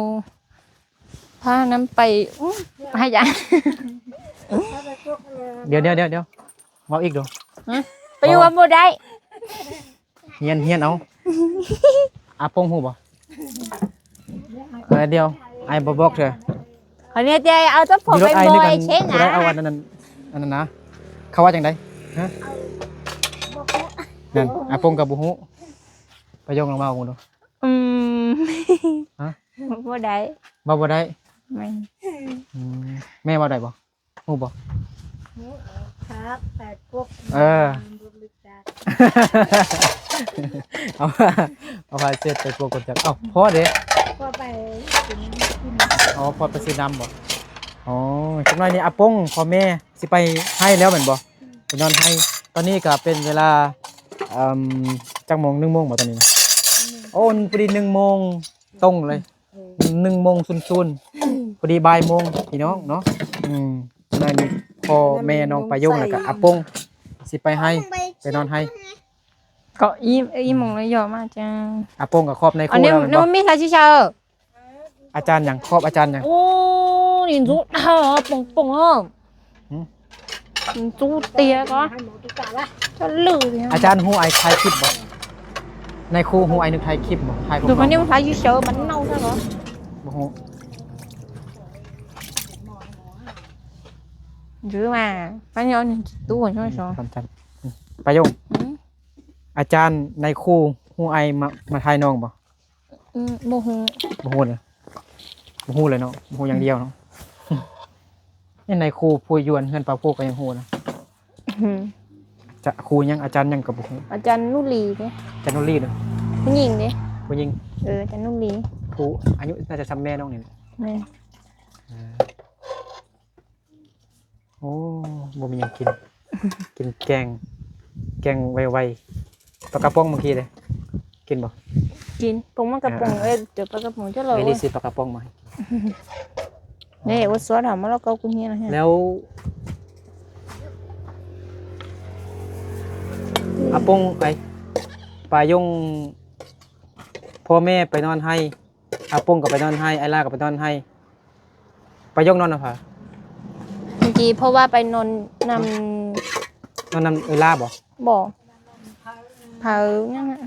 ພານຳໄປ ອື ໃຫ້ຢາ ດຽວໆໆ ເວົ້າອີກດູ. ຫືມ ໄປຢູ່ວ່າບໍ່ໄດ້. ຮຽນ ຮຽນເອົາ. ອາປົງຮູ້ບໍ່? ເອີ ດຽວ ອ້າຍບໍ່ບອກເທື່ອ. ເຂົາເນຍຈະເອົາແຕ່ພວກ ມີລົດອ້າຍ ບໍ່ ບໍ່ ເຊັງ ຜູ້ໃດເອົາອັນນັ້ນ ອັນນັ້ນນະ ເຂົາວ່າຈັ່ງໃດ? ຮະ? ນັ້ນ ອາປົງກໍບໍ່ຮູ້. ປະໂຫຍກລອງເວົ້າເບິ່ງດູ. ອືມ ຮະ? ບໍ່ໄດ້ ເວົ້າບໍ່ໄດ້. ແມ່ນ ອືມ ແມ່ເວົ້າໄດ້ບໍ່? ຮູ້ບໍ່? ຮູ້ ເອີ ຄັບ ແປດປົກ ເອີ ບໍ່ຮູ້ຈັກ ເອົາ ເອົາຜ້າເຊັດໄປປົກກັນຈັກ. ເອົ້າ ພໍ່ເດ? ພໍ່ໄປຊື້ນ້ຳກິນ. ອໍ ພໍ່ໄປຊື້ນ້ຳບໍ່? ອໍ ຈັກໜ້ອຍນີ້ອາປົງ ພໍ່ແມ່ຊິໄປໄຮ່ແລ້ວແມ່ນບໍ່? ໄປນອນໄຮ່. ຕອນນີ້ກໍເປັນເວລາ ເອີ່ມ ຈັກໂມງ? ໜຶ່ງໂມງບໍ່ຕອນນີ້ນະ? ໂອ້ ພໍດີໜຶ່ງໂມງຕົງເລີຍ. ເອີ ໜຶ່ງໂມງສູນໆ ພໍດີບ່າຍໂມງພີ່ນ້ອງເນາະ. ອືມ ອັນນີ້ພໍ່ແມ່ນ້ອງປາຍົງ ແລ້ວກໍອາປົງຊິໄປໄຮ່ ໄປນອນໄຮ່. ກໍອີ່ມ ອີ່ມໂມງແລ້ວ ຫຍໍ້ມາຈັງ. ອາປົງກໍຄອບໃນຄູແລ້ວແມ່ນບໍ່? ອາຈານຫຍັງ? ຄອບອາຈານຫຍັງ? ໂອ້ ນີ້ຈຸດ ປອງໆ ເນາະ. ຫືມ? ຈູເຕຍກໍຈະລື ອາຈານຮູ້ອ້າຍຖ່າຍຄລິບບໍ່? ນາຍຄູຮູ້ອ້າຍນຶກຖ່າຍຄລິບບໍ່? ຖ່າຍ ດຽວນີ້ມັນຖ່າຍຢູ່ເຊີ ມັນເນົ່າຊະບໍ່? ບໍ່ຮູ້. ຈື່ມາ ມັນເອົາໜຶ່ງຕູ້ ປາຍົງ. ອືມ ອາຈານ ນາຍຄູຮູ້ອ້າຍມາ ມາຖ່າຍນ້ອງບໍ່? ອືມ ບໍ່ຮູ້ ບໍ່ຮູ້ເລີຍ ບໍ່ຮູ້ເລີຍເນາະ ບໍ່ຮູ້ຢ່າງດຽວເນາະ. ນີ້ນາຍຄູຜູ້ຢູ່ເຮືອນປ້າພູກໍຍັງຮູ້ນະ. ອືມ ຈະຄູຫຍັງ ອາຈານຫຍັງກໍບໍ່ຮູ້. ອາຈານນຸລີເດ້. ອາຈານນຸລີເນາະ ຜູ້ຍິງເດ້. ຜູ້ຍິງ ເອີ ອາຈານນຸລີ ຜູ້ອາຍຸໜ້າຈະສ່ຳແມ່ນ້ອງນີ້ແຫຼະ. ແມ່ນ ເອີ. ໂອ້ ບໍ່ມີຫຍັງກິນ ກິນແກງ ແກງໄວໆ. ປາກະປ໋ອງເມື່ອກີ້ເດ້ ກິນບໍ່? ກິນ ປົງມັນກະປ໋ອງ. ເອີ ເອີ ເອີ ເຈີປາກະປ໋ອງເຈົ້າເລີຍ. ເມລີຊິປາກະປ໋ອງມາໃຫ້ກິນ. ນີ້ ໂອຊວດຫາມາລະເກົາກຸເຮຍນະ. ແລ້ວອາປົງໄປ ປາຍົງ ພໍ່ແມ່ໄປນອນໄຮ່ ອາປົງກໍໄປນອນໄຮ່ ອ້າຍຫຼ້າກໍໄປນອນໄຮ່. ປາຍົງນອນນຳໃຜ? ເມື່ອກີ້ເພາະວ່າໄປນອນນຳ ນອນນຳເອື້ອຍຫຼ້າບໍ່? ບໍ່ ເຜີຫຍັງນະ.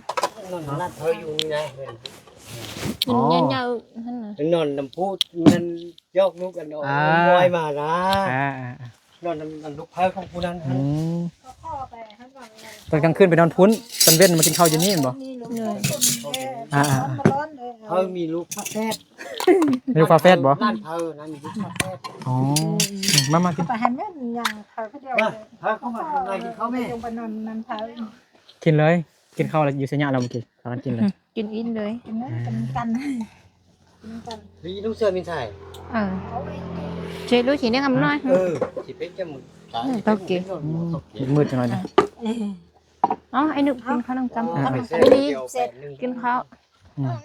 ນອນນຳເພິ່ນຢູ່ນີ້ນະ ເພິ່ນ ກິນ ອໍ ຍາວໆ ຫັ້ນນະ ເພິ່ນນອນນຳຜູ້ນັ້ນ ຢອກລູກອັນ ອ່າ ນ້ອຍມານະ ອ່າໆໆ ນອນນຳ ນຳລູກເພິ່ນຂອງຜູ້ນັ້ນ ອືມ ຕອນກາງຄືນໄປນອນພຸ້ນ ຕອນເວັນມາກິນເຂົ້າຢູ່ນີ້ແມ່ນບໍ່? ໂດຍ ອ່າໆໆ ເພິ່ນມີລູກຝາແຝດ ມີລູກຝາແຝດບໍ່? ຫຼານເພິ່ນນັ້ນມີລູກຝາແຝດ ອໍ ມາ ມາກິນ ໄປໃຫ້ແມ່ຍ່າງເພິ່ນຜູ້ດຽວ ມາ ເພິ່ນເຂົ້າມາ ມາກິນເຂົ້າແມ່ ໄປນອນນຳເພິ່ນ ກິນເລີຍ ກິນເຂົ້າແລ້ວຢູ່ໄສຍະແລ້ວມື້ກີ້ ພາກັນກິນເລີຍ ກິນອີ່ມເລີຍ ກິນນຳກັນ ກິນນຳກັນ ນີ້ລູກເສືອມີໄທ ເອີ ເຈລູກຊິເນຍຄຳນ້ອຍ ເອີ ຊິເປັນຈະ ອືມ ເຕົາແກງ ອືມ ມືດໆ ຈັກໜ້ອຍນະ ເອີ ເອົາ ໄອ້ໜຶກກິນເຂົ້ານຳກັນ ເອີ ດີ ກິນເຂົ້າ ອືມ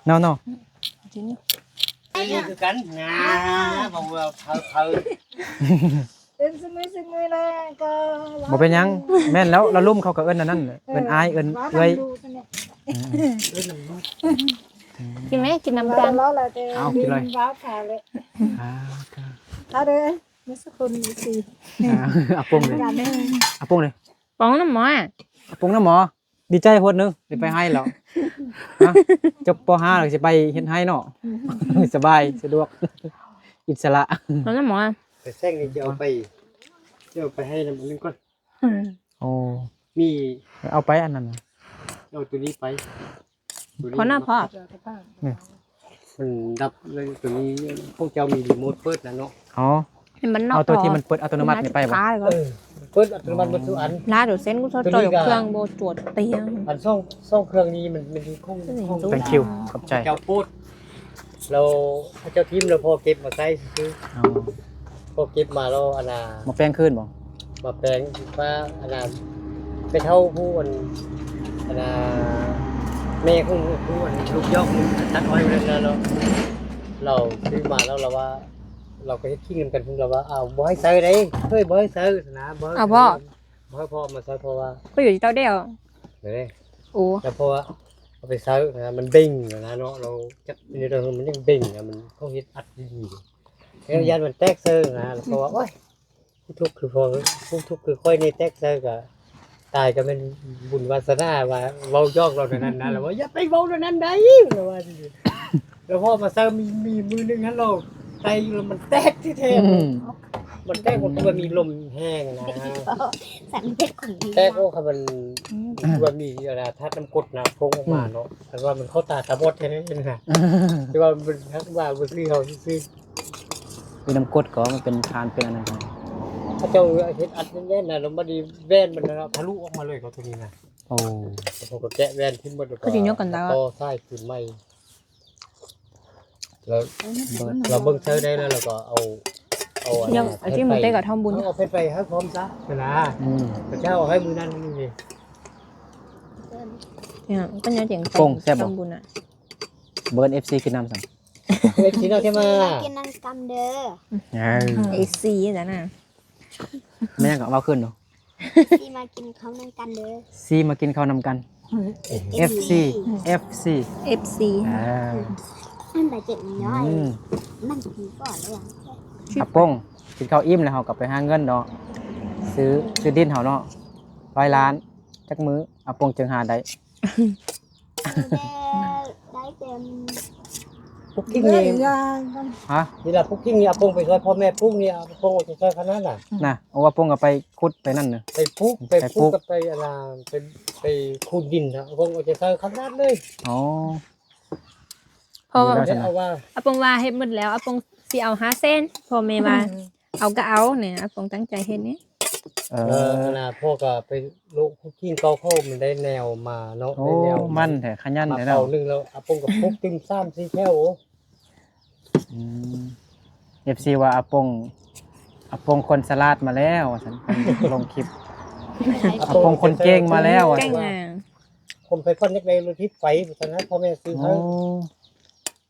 ເນາະໆ ກິນ ອັນນີ້ຄືກັນນະ ເວົ້າວ່າເຂົາ ເອີ້ນຊື່ມື້ ຊື່ມື້ແລ້ວກໍ ບໍ່ເປັນຫຍັງ ແມ່ນແລ້ວ ລາວລຸ່ມເຂົາກໍເອີ້ນອັນນັ້ນແຫຼະ ເອີ້ນອ້າຍ ເອີ້ນເອື້ອຍ ເອີ້ນນຳລູກ ອືມ ກິນແມ້ ກິນນຳກັນ ເອົາ ກິນເລີຍ ອ່າ ເອົາເດີ ມີສັກຄົນ ມີສີ່ ອ່າ ອາປົງເດ້ ອາປົງເດ້ ປົງນຳໝໍ ອາປົງນຳໝໍ ດີໃຈໂພດໜຶ່ງ ໄດ້ໄປໄຮ່ແລ້ວ ຮະ ຈົບ ປໍຫ້າ ແລ້ວຊິໄປເຮັດໄຮ່ເນາະ ສະບາຍ ສະດວກ ອິດສະຫຼະ ເອົານຳໝໍ ໄປແຊງນີ້ຈະເອົາໄປ ຈະເອົາໄປໄຮ່ນຳອັນໜຶ່ງກ່ອນ ໂອ້ ມີ ເອົາໄປອັນນັ້ນນະ ເອົາໂຕນີ້ໄປ ໂຕນີ້ ພໍນະພໍ່ ນີ້ ມັນດັບເລີຍ ໂຕນີ້ຂອງເຈົ້າມີຣີໂມດເປີດນະເນາະ ອໍ ໃຫ້ມັນນອກ ເອົາໂຕທີ່ມັນເປີດອັດຕະໂນມັດນີ້ໄປບໍ່? ເອີ ເປີດອັດຕະໂນມັດໝົດທຸກອັນ ລາໂດເຊັນ ກູຊອດ ໂຕນີ້ກໍເຄື່ອງບໍ່ຈວດຕຽງ ອັນສອງ ສອງເຄື່ອງນີ້ມັນ ມັນມີຂອງ ຂອງ ແທັງຄິວ ຂອບໃຈ ເຈົ້າໂປດ ແລ້ວເຂົາເຈົ້າຖິ້ມແລ້ວ ພໍ່ເກັບມາໃຊ້ຊື່ໆ ອໍ ພໍ່ເກັບມາແລ້ວ ອັນນ່າ ມາແປງຄືນບໍ່? ມາແປງວ່າ ອັນນ່າ ໄປເຖົ້າຜູ້ ອັນ ອັນນ່າ ແມ່ຂອງຜູ້ ອັນ ລູກຢອກ ມັນຕັດອ້ອຍໄວ້ນັ້ນແລ້ວ ລາວຊື້ມາແລ້ວ ລາວວ່າ ລາວກໍເຮັດກິນນຳກັນ ລາວວ່າ ອ້າວ ບໍ່ໃຫ້ໃຊ້ເດ້ ເຮີ້ຍ ບໍ່ໃຫ້ໃຊ້ຫັ້ນນະ ບໍ່ໃຫ້ ອ້າວ ບໍ່ ບໍ່ໃຫ້ພໍ່ເອົາມາໃຊ້ ເພາະວ່າ ກໍຢູ່ທີ່ເຈົ້າແລ້ວ ເດ້ ໂອ້ ແລ້ວເພາະວ່າເອົາໄປໃຊ້ນະ ມັນເບັ່ງນະເນາະ ລາວຈັກຢູ່ໃດ ມັນຍັງເບັ່ງນະ ມັນຕ້ອງເຮັດອັດດີໆ ແລ້ວຢ້ານມັນແຕກໃສ່ນະ ລາວກໍວ່າ ໂອ້ຍ ຜູ້ທຸກຄືພໍ່ ຜູ້ທຸກຄືຂ້ອຍນີ້ ແຕກໃສ່ກໍຕາຍກໍແມ່ນບຸນວາສະໜາ ວ່າເວົ້າຢອກລາວແນວນັ້ນນະ ລາວວ່າ ຢ່າໄປເວົ້າແນວນັ້ນໄດ໋ ລາວວ່າ ແລ້ວພໍມາໃສ່ມີ ມີມື້ໜຶ່ງຫັ້ນ ລາວໃສ່ຢູ່ ແລ້ວມັນແຕກແທ້ໆ ອືມ ມັນແຕກ ມັນຄືວ່າມີລົມແຮງນະ ສັນເປັດຂອງດີ ແຕກ ໂອ້ ຄັນມັນ ອືມ ຄືວ່າມີ ອັນນ່າ ທາດນ້ຳກົດນະ ຟົງອອກມາເນາະ ອືມ ຄັນວ່າມັນເຂົ້າຕາຕາບອດແທ້ໆນະ ຄືວ່າມັນ ຄັນວ່າບໍ່ຊື້ເຮົາຊື່ໆ ຄືນ້ຳກົດກໍມັນເປັນທານເປັນອັນນັ້ນ ເຂົາເຈົ້າເຮັດອັດແໜ້ນໆນະ ແລ້ວບັດນີ້ແວ່ນມັນນະທະລຸອອກມາເລີຍ ເຂົາຕົວນີ້ນະ ໂອ້ ເຂົາກໍແກະແວ່ນຖິ້ມໝົດ ແລ້ວກໍ ເຂົາຊິຍົກກັນແລ້ວ ຕໍ່ສາຍຄືນໃໝ່ ແລ້ວ ແລ້ວເບິ່ງໃຊ້ໄດ້ແລ້ວ ແລ້ວກໍເອົາ ເອົາອັນນັ້ນ ເອົາທີ່ໝູເຕະກັບທຳບຸນ ເອົາແຜ່ນໄປໃຫ້ພ້ອມຊະນະ ອືມ ເຂົາເຈົ້າເອົາໃຫ້ມື້ນັ້ນມື້ນີ້ ເອີ ເປັນຫຍັງເຈັງ ປົງແຊບບໍ່? ທຳບຸນອະ ເບິ່ງ ເອັຟຊີ ກິນນຳຊັ້ນ ເອັຟຊີ ເນາະ ທີ່ມາ ກິນນຳກັນເດີ ເອີ ເອັຟຊີ ຊັ້ນນະ ແມ່ນຫຍັງກໍເວົ້າຂຶ້ນເນາະ ເອັຟຊີ ມາກິນເຂົ້ານຳກັນເດີ ຊີມາກິນເຂົ້ານຳກັນ ເອັຟຊີ ເອັຟຊີ ເອັຟຊີ ອ່າ ມັນບາດເຈັບນ້ອຍ ອືມ ມັນກິນກ່ອນເລີຍ ອາປົງ ກິນເຂົ້າອີ່ມແລ້ວເຮົາກໍໄປຫາເງິນເນາະ ຊື້ ຊື້ດິນເຮົາເນາະ ຮ້ອຍລ້ານ ຈັກມື້ອາປົງຈຶ່ງຫາໄດ້? ໄດ້ແຕ່ ປຸກກິນນີ້ ຮະ? ນີ້ລະ ປຸກກິນນີ້ ອາປົງໄປຊ່ວຍພໍ່ແມ່ປຸກນີ້ ອາປົງເອົາໃຈຊ່ອຍຂະໜາດນະ ນະ ໂອ້ ອາປົງກໍໄປຂຸດໄປນັ້ນນະ ໄປປຸກ ໄປປຸກ ໄປປຸກ ກັບໄປ ອັນນ່າ ໄປ ໄປຂູດດິນນະ ອາປົງເອົາໃຈໃສ່ຂະໜາດເລີຍ ອໍ ເພາະວ່າ ອາປົງວ່າເຮັດໝົດແລ້ວ ອາປົງຊິເອົາຫ້າແສນ ພໍ່ແມ່ວ່າ ເອົາກໍເອົານີ້ ອາປົງຕັ້ງໃຈເຮັດນີ້ ເອີ ເອີ ອັນນ່າ ພໍ່ກໍໄປໂລະຄຸດກິນເກົ່າເຂົາ ມັນໄດ້ແນວມາເນາະ ໂອ້ ໄດ້ແນວ ມັນແທ້ ຂະຫຍັນແທ້ເນາະ ມາເຂົ້າໜຶ່ງແລ້ວ ອາປົງກໍປຸກຕື່ມສາມສີ່ແຖວ ໂອ້ ອືມ ເອັຟຊີ ວ່າອາປົງ ອາປົງຄົນສະຫຼາດມາແລ້ວວ່າຊັ້ນ ເພິ່ນລົງຄລິບ ອາປົງຄົນເກັ່ງມາແລ້ວວ່າຊັ້ນ ເກັ່ງ ຄວາມໃຝ່ຝັນຢາກໄດ້ລົດຖີບໄຟ ວ່າຊັ້ນນະ ພໍ່ແມ່ຊື້ໃຫ້ ໂອ້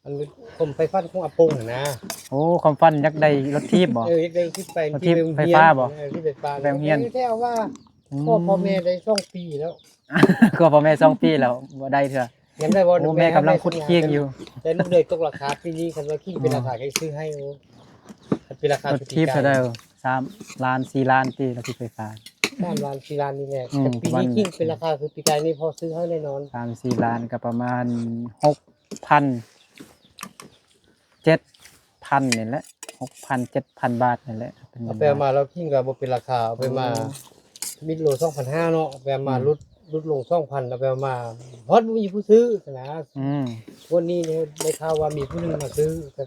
ອັນຄວາມໃຝ່ຝັນຂອງອາປົງຫັ້ນນະ ໂອ້ ຄວາມຝັນຢາກໄດ້ລົດຖີບບໍ? ເອີ ຢາກໄດ້ລົດຖີບໄຟ ລົດຖີບໄຟຟ້າບໍ? ເອີ ທີ່ໄຟຟ້າ ແບບຮຽນ ແທ້ວ່າ ອືມ ຂໍພໍ່ແມ່ໄດ້ສອງປີແລ້ວ ຂໍພໍ່ແມ່ສອງປີແລ້ວ ບໍ່ໄດ້ເທື່ອ ຍັງໄດ້ບໍ່? ໂອ້ ແມ່ກຳລັງຂຸດຄີງຢູ່ ແຕ່ລູກເລີຍຕົກລາຄາປີນີ້ ຄັນວ່າຄີງເປັນລາຄາ ອືມ ກໍຊື້ໃຫ້ ໂອ້ ຄັນເປັນລາຄາ ລົດຖີບເທົ່າໃດ? ສາມລ້ານ ສີ່ລ້ານຕິ ລົດຖີບໄຟຟ້າ ສາມລ້ານສີ່ລ້ານນີ້ແຫຼະ. ອືມ ແຕ່ປີນີ້ຄິງເປັນລາຄາຄືປີກາຍນີ້ພໍຊື້ໃຫ້ແນ່ນອນ. ສາມສີ່ລ້ານກໍປະມານຫົກພັນ ເຈັດພັນນີ້ແຫຼະ ຫົກພັນ ເຈັດພັນບາດນີ້ແຫຼະ. ເອົາໄປເອົາມາແລ້ວຄິງກໍບໍ່ເປັນລາຄາ ເອົາໄປມາ ໂອ້ ມິດໂລສອງພັນຫ້າເນາະ ເອົາໄປເອົາມາ ອືມ ຫຼຸດ ຫຼຸດລົງສອງພັນ ເອົາໄປເອົາມາຮອດບໍ່ມີຜູ້ຊື້ຫັ້ນນະ. ອືມ ງວດນີ້ນີ້ໄດ້ຂ່າວວ່າມີຜູ້ໜຶ່ງມາຊື້ ກໍ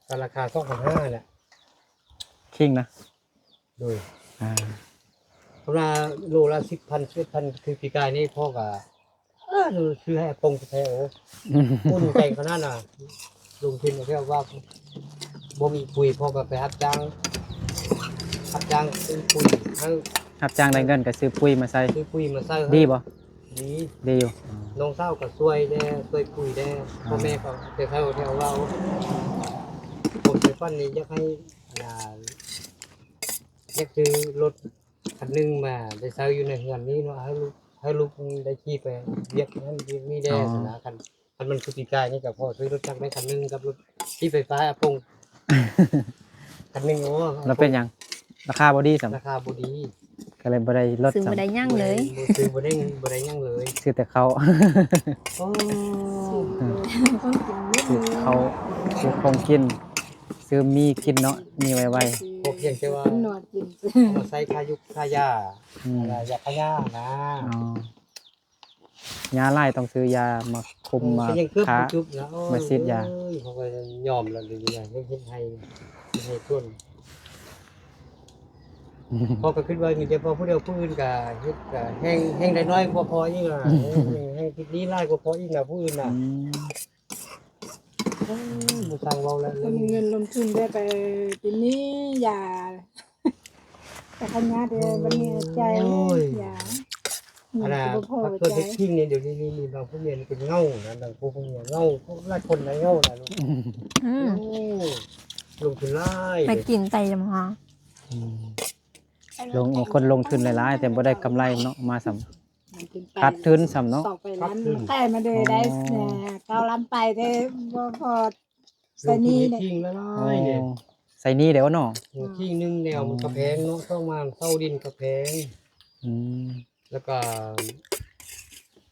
ກໍລາຄາສອງພັນຫ້າແຫຼະ ຄິງນະ. ໂດຍ ອ່າ ເພາະວ່າໂລລະສິບພັນ ສິບເອັດພັນ ຄືປີກາຍນີ້ພໍ່ກໍ ເອີ ຊື້ໃຫ້ອາປົງແທ້ໆ ໂອ້ ອຸ່ນໃຈຂະໜາດນະ. ລົງທຶນແບບວ່າບໍ່ມີປຸຍ ພໍ່ກໍໄປຮັບຈ້າງ ຮັບຈ້າງຊື້ປຸຍໃຫ້ ຮັບຈ້າງໄດ້ເງິນກໍຊື້ປຸຍມາໃສ່ ຊື້ປຸຍມາໃສ່ໃຫ້. ດີບໍ່? ດີ ດີຢູ່. ນ້ອງສາວກໍຊ່ວຍແດ່ ຊ່ວຍປຸຍແດ່. ພໍ່ແມ່ກໍແຕ່ເຖົ້າແຕ່ເວົ້າ ຄວາມໃຝ່ຝັນນີ້ຢາກໃຫ້ ອ່າ ຢາກຊື້ລົດຄັນໜຶ່ງມາໄດ້ໃຊ້ຢູ່ໃນເຮືອນນີ້ເນາະ ໃຫ້ລູກ ໃຫ້ລູກໄດ້ຂີ່ໄປວຽກນັ້ນວຽກນີ້ແດ່ ອໍ ຊັ້ນນະ. ຄັນ ຄັນມັນຄືປີກາຍນີ້ກໍພໍຊື້ລົດຈັກໄດ້ຄັນໜຶ່ງກັບລົດຂີ່ໄຟຟ້າອາປົງ ຄັນໜຶ່ງ. ໂອ້ ແລ້ວເປັນຫຍັງ ລາຄາບໍ່ດີຊ້ຳ? ລາຄາບໍ່ດີ ກໍເລີຍບໍ່ໄດ້ລົດຊ້ຳ ບໍ່ໄດ້ຫຍັງເລີຍ ບໍ່ຊື້ ບໍ່ໄດ້ ບໍ່ໄດ້ຫຍັງເລີຍ ຊື້ແຕ່ເຂົ້າ. ໂອ້ ຊື້ເຂົ້າ ຊື້ຂອງກິນ ຊື້ໝີ່ກິນເນາະ ມີໄວໆ ພໍພຽງແຕ່ວ່າ ນອນກິນ ເອົາມາໃຊ້ຄ່າຢູກຄ່າຢາ ອືມ ຢາຂະຫຍ້ານະ. ອໍ ຢາຫຼາຍຕ້ອງຊື້ຢາມາຄຸມ ໂອ້ ມາ ກໍຍັງເກືອບ ຂ້າ ບໍ່ຈຸບນະ. ໂອ້ຍ ມາສີດຢາ ເອີຍ ເຂົາກໍຍອມແລ້ວ ດຽວນີ້ເຮັດໃຫ້ ເຮັດໃຫ້ຄົນ ພໍ່ກໍຄິດວ່າມີແຕ່ພໍ່ຜູ້ດຽວ ຜູ້ອື່ນກໍເຮັດກໍແຮງ ແຮງໄດ້ໜ້ອຍກວ່າພໍ່ອີກນະ ແຮງ ແຮງຜິດໜີ້ຫຼາຍກວ່າພໍ່ອີກນະ ຜູ້ອື່ນນະ. ອືມ ໂອ້ຍ ບໍ່ຊ່າງເວົ້າແລ້ວ ບໍ່ມີເງິນລົງທຶນໄດ້ໄປ ເປັນໜີ້ຢາ ແຕ່ຂະຫຍ້າເດ ໂອ້ຍ ບັດນີ້ໃຈ ໂອ້ຍ ຢາ ອັນນ່າ ພັກສ່ວນເຮັດຄີງນີ້ ດຽວນີ້ມີບາງຜູ້ເມຍນີ້ເປັນເຫງົານະ ບາງຜູ້ເມຍເຫງົາ ຫຼາຍຄົນຫຼາຍເຫງົານະລູກ. ອືມ ໂອ້ ລົງທຶນຫຼາຍ ໄປກິນໄຕຢຳຮອງ. ອືມ ລົງ ຄົນລົງທຶນຫຼາຍໆ ແຕ່ບໍ່ໄດ້ກຳໄລເນາະ ມາຊ້ຳ ຂາດທຶນຊ້ຳເນາະ ສອງໄປລ້ານ ຂາດທຶນ ແຕ່ມາເດີໄດ້ ອໍ ເກົ້າລ້ານປາຍເດ້ ບໍ່ພໍ ໃສ່ໜີ້ເດ້ ໂອ້ ໃສ່ໜີ້ເດ້ເນາະ. ໂອ້ ຄີງໜຶ່ງແນວມັນກໍແພງເນາະ ສອງມາເຊົ່າດິນກໍແພງ. ອືມ ແລ້ວກໍ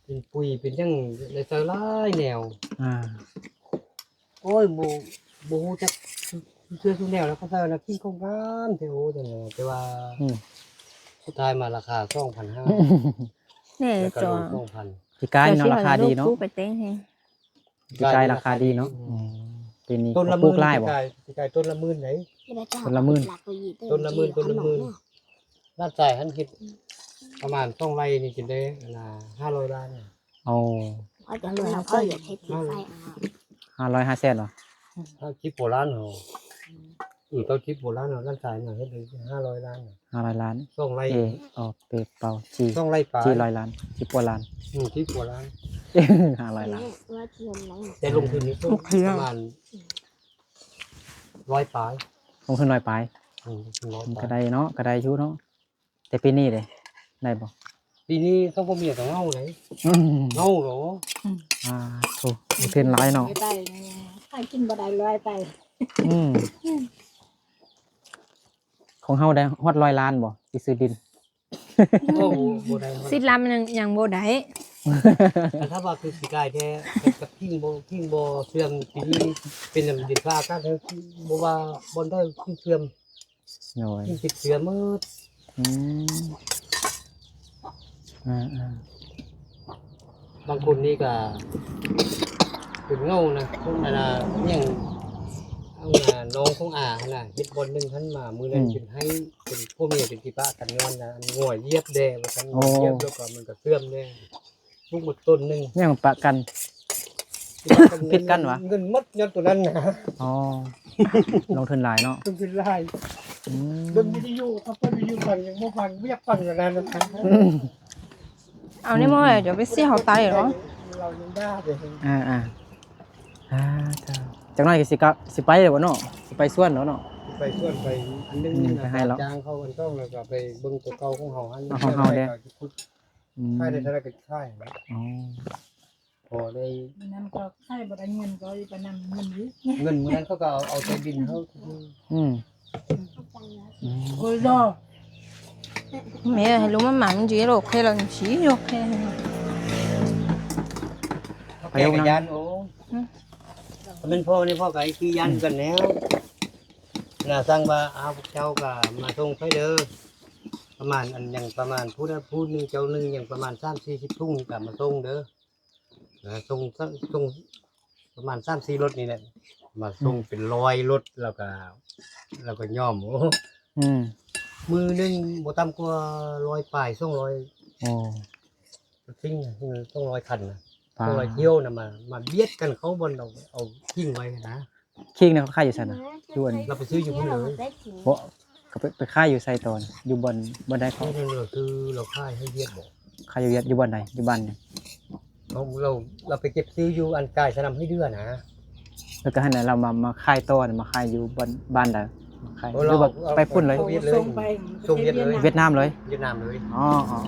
ເປັນປຸຍເປັນຫຍັງໄດ້ໃສ່ຫຼາຍແນວ. ອ່າ ໂອ້ຍ ບໍ່ ບໍ່ຮູ້ຈັກ ເຊື່ອສູ່ແນວແລ້ວ ເຂົາໃສ່ວ່າໜ້າກິນຂອງງາມແທ້ ໂອ້ ຈັ່ງໃດ ແຕ່ວ່າ ອືມ ສຸດທ້າຍມາລາຄາສອງພັນຫ້າ ແນ່ ແລ້ວກໍລົງສອງພັນ. ປີກາຍເນາະ ລາຄາດີເນາະ ປູກໄປເຕັງໃຫ້ ປີກາຍລາຄາດີເນາະ. ອືມ ອືມ ປີນີ້ເຂົາປູກຫຼາຍບໍ່? ປີກາຍ ປີກາຍຕົ້ນລະໝື່ນໃດ ຕົ້ນລະໝື່ນ ຕົ້ນລະໝື່ນ ຕົ້ນລະໝື່ນ. ລ້ານປາຍຫັ້ນເຮັດປະມານສອງໄຮ່ນີ້ ຈະໄດ້ອັນນ່າ ຫ້າຮ້ອຍລ້ານ. ໂອ້ ຫ້າຮ້ອຍຫ້າແສນເນາະ ຫ້າຮ້ອຍຫ້າແສນເນາະ ຫ້າສິບກວ່າລ້ານເນາະ. ອືມ ເກົ້າສິບກວ່າລ້ານເນາະ ລ້ານປາຍເນາະ ເຮັດໄດ້ຫ້າຮ້ອຍລ້ານ ຫ້າຮ້ອຍລ້ານ ສອງໄຮ່ ເອ ອໍ ເປເປົາ ສີ່ ສອງໄຮ່ປາຍ ສີ່ຮ້ອຍລ້ານ ສິບກວ່າລ້ານ ອືມ ສິບກວ່າລ້ານ ຫ້າຮ້ອຍລ້ານ. ແຕ່ລົງທຶນນີ້ປະມານ ຮ້ອຍປາຍ ລົງທຶນຮ້ອຍປາຍ. ອືມ ລົງທຶນຮ້ອຍປາຍ ມັນກໍໄດ້ເນາະ ກໍໄດ້ຢູ່ເນາະ. ແຕ່ປີນີ້ເດ້ ໄດ້ບໍ່? ປີນີ້ເຂົາບໍ່ມີກໍເຫງົາເດ້. ອືມ ເຫງົາເນາະ. ອືມ ອ່າ ໂອ້ ເປັນຫຼາຍເນາະ ໄດ້ ຫາກິນບໍ່ໄດ້ ລວຍໄປ. ອືມ ຂອງເຮົາໄດ້ຮອດຮ້ອຍລ້ານບໍ່ ທີ່ຊື້ດິນ? ໂອ້ ບໍ່ໄດ້ ສິບລ້ານມັນຍັງ ຍັງບໍ່ໄດ້. ແຕ່ຖ້າວ່າຄືຊິກາຍແທ້ ກັບພິງບໍ່ ພິງບໍ່ເຊື່ອມ ປີນີ້ເປັນນຳດິນຟ້າອາກາດ ບໍ່ວ່າບ່ອນໃດພິງເຊື່ອມ. ໂດຍ ກິນຕິດເຊື້ອໝົດ. ອືມ ອ່າໆ ບາງຄົນນີ້ກໍເປັນເຫງົານະ ຄົນອັນນ່າຫຍັງ ເອົານາ ນ້ອງຂອງອາຫັ້ນນະ ເຮັດບ່ອນໜຶ່ງຫັ້ນມາ ມື້ນັ້ນ ອືມ ຈົນໃຫ້ເປັນຜົວເມຍເປັນທີ່ປະກັນຍ້ອນນະ ອັນງົວຢຽບແດ່ວ່າຊັ້ນ. ໂອ້ ງົວຢຽບແລ້ວກໍມັນກໍເຊື່ອມແດ່. ປູກໝົດຕົ້ນໜຶ່ງ ຍັງປະກັນ ຜິດກັນຫວາ? ເງິນໝົດຍ້ອນໂຕນັ້ນນະ. ອໍ ລົງທຶນຫຼາຍເນາະ ລົງທຶນຫຼາຍ. ອືມ ເບິ່ງວິທະຍຸ ເຂົາເປີດວິທະຍຸຟັງ ຍັງບໍ່ຟັງ ບໍ່ຢາກຟັງແລ້ວນະ. ອືມ ເອົານີ້ມາໄວ້ ດຽວໄປເສຍເຮົາຕາຍເນາະ. ເຮົາຍັງດ່າເດ້. ອ່າໆ ອ່າ ເຈົ້າ ຈັກໜ້ອຍກໍຊິກະ ຊິໄປແລ້ວບໍ່ເນາະ ຊິໄປສວນແລ້ວເນາະ ຊິໄປສວນ ໄປອັນໜຶ່ງ ອືມ ໄປໃຫ້ແລ້ວ ຈ້າງເຂົາອັນຕ້ອງ ແລ້ວກໍໄປເບິ່ງຕົວເກົ່າຂອງເຮົາຫັ້ນ ຂອງເຮົາເດ້. ອືມ ຂາຍໄດ້ເທົ່າໃດກໍຂາຍ. ອໍ ພໍໄດ້ ມັນນັ້ນກໍຂາຍບໍ່ໄດ້ເງິນ ກໍໄປນຳເງິນອີກ. ເງິນມື້ນັ້ນເຂົາກໍເອົາ ເອົາແຕ່ດິນເຮົາ. ອືມ ອືມ ໂອ້ຍ ໂອ້ ໂອ້ ແມ່ໃຫ້ລົງມາໝັກມັນຊິໂລກແຄ່ລະຊິໂຍກແຄ່ ໄປລົງນຳ ໂອ້ ອືມ ຖ້າແມ່ນພໍ່ນີ້ພໍ່ກໍໃຫ້ຂີ້ຢ້ານກັນແລ້ວ ໜ້າສັ່ງວ່າ ອ້າວ ພວກເຈົ້າກໍມາສົ່ງຂ້ອຍເດີ ປະມານອັນຫຍັງ ປະມານຜູ້ໃດຜູ້ໜຶ່ງເຈົ້າໜຶ່ງຫຍັງ ປະມານສາມສີ່ສິບຖົງນີ້ກໍມາສົ່ງເດີ ນະ ສົ່ງ ສົ່ງ ປະມານສາມສີ່ລົດນີ້ແຫຼະ ມາສົ່ງ ອືມ ເປັນຮ້ອຍລົດ ແລ້ວກໍ ແລ້ວກໍຍອມ ໂອ້ ອືມ ມື້ໜຶ່ງບໍ່ຕ່ຳກວ່າຮ້ອຍປາຍ ສອງຮ້ອຍ ໂອ້ ສິ່ງ ເອີ ສອງຮ້ອຍຄັນນະ ປາ ສອງຮ້ອຍຖ້ຽວນະ ມາ ມາບຽດກັນເຂົ້າບ່ອນເອົາ ເອົາຖິ້ມໄວ້ນະ. ຄີງນີ້ເຂົາຂາຍຢູ່ໃສນະ? ຢູ່ອັນ ລາວໄປຊື້ຢູ່ພຸ້ນເລີຍ ບໍ່ ກໍໄປ ໄປຂາຍຢູ່ໃສຕອນ ຢູ່ບ່ອນ ບ່ອນໃດເຂົາ? ນີ້ລາວຊື້ ລາວຂາຍໃຫ້ວຽດບໍ? ຂາຍຢູ່ວຽດ ຢູ່ບ່ອນໃດ? ຢູ່ບ້ານຫຍັງ? ເຮົາ ລາວ ລາວໄປເກັບຊື້ຢູ່ອັນກາຍສະໜາມຫ້ວຍເດືອນນະ ແລ້ວກໍຫັ້ນນະ ລາວມາ ມາຂາຍຕໍ່ນະ ມາຂາຍຢູ່ບ່ອນ ບ້ານໃດ? ມາຂາຍ ໂອ້ ຫຼືວ່າ ລາວ ໄປພຸ້ນເລີຍ? ເອົາສົ່ງໄປ ສົ່ງວຽດເລີຍ ຫວຽດນາມເລີຍ? ຫວຽດນາມເລີຍ ອໍ ອໍ ອໍ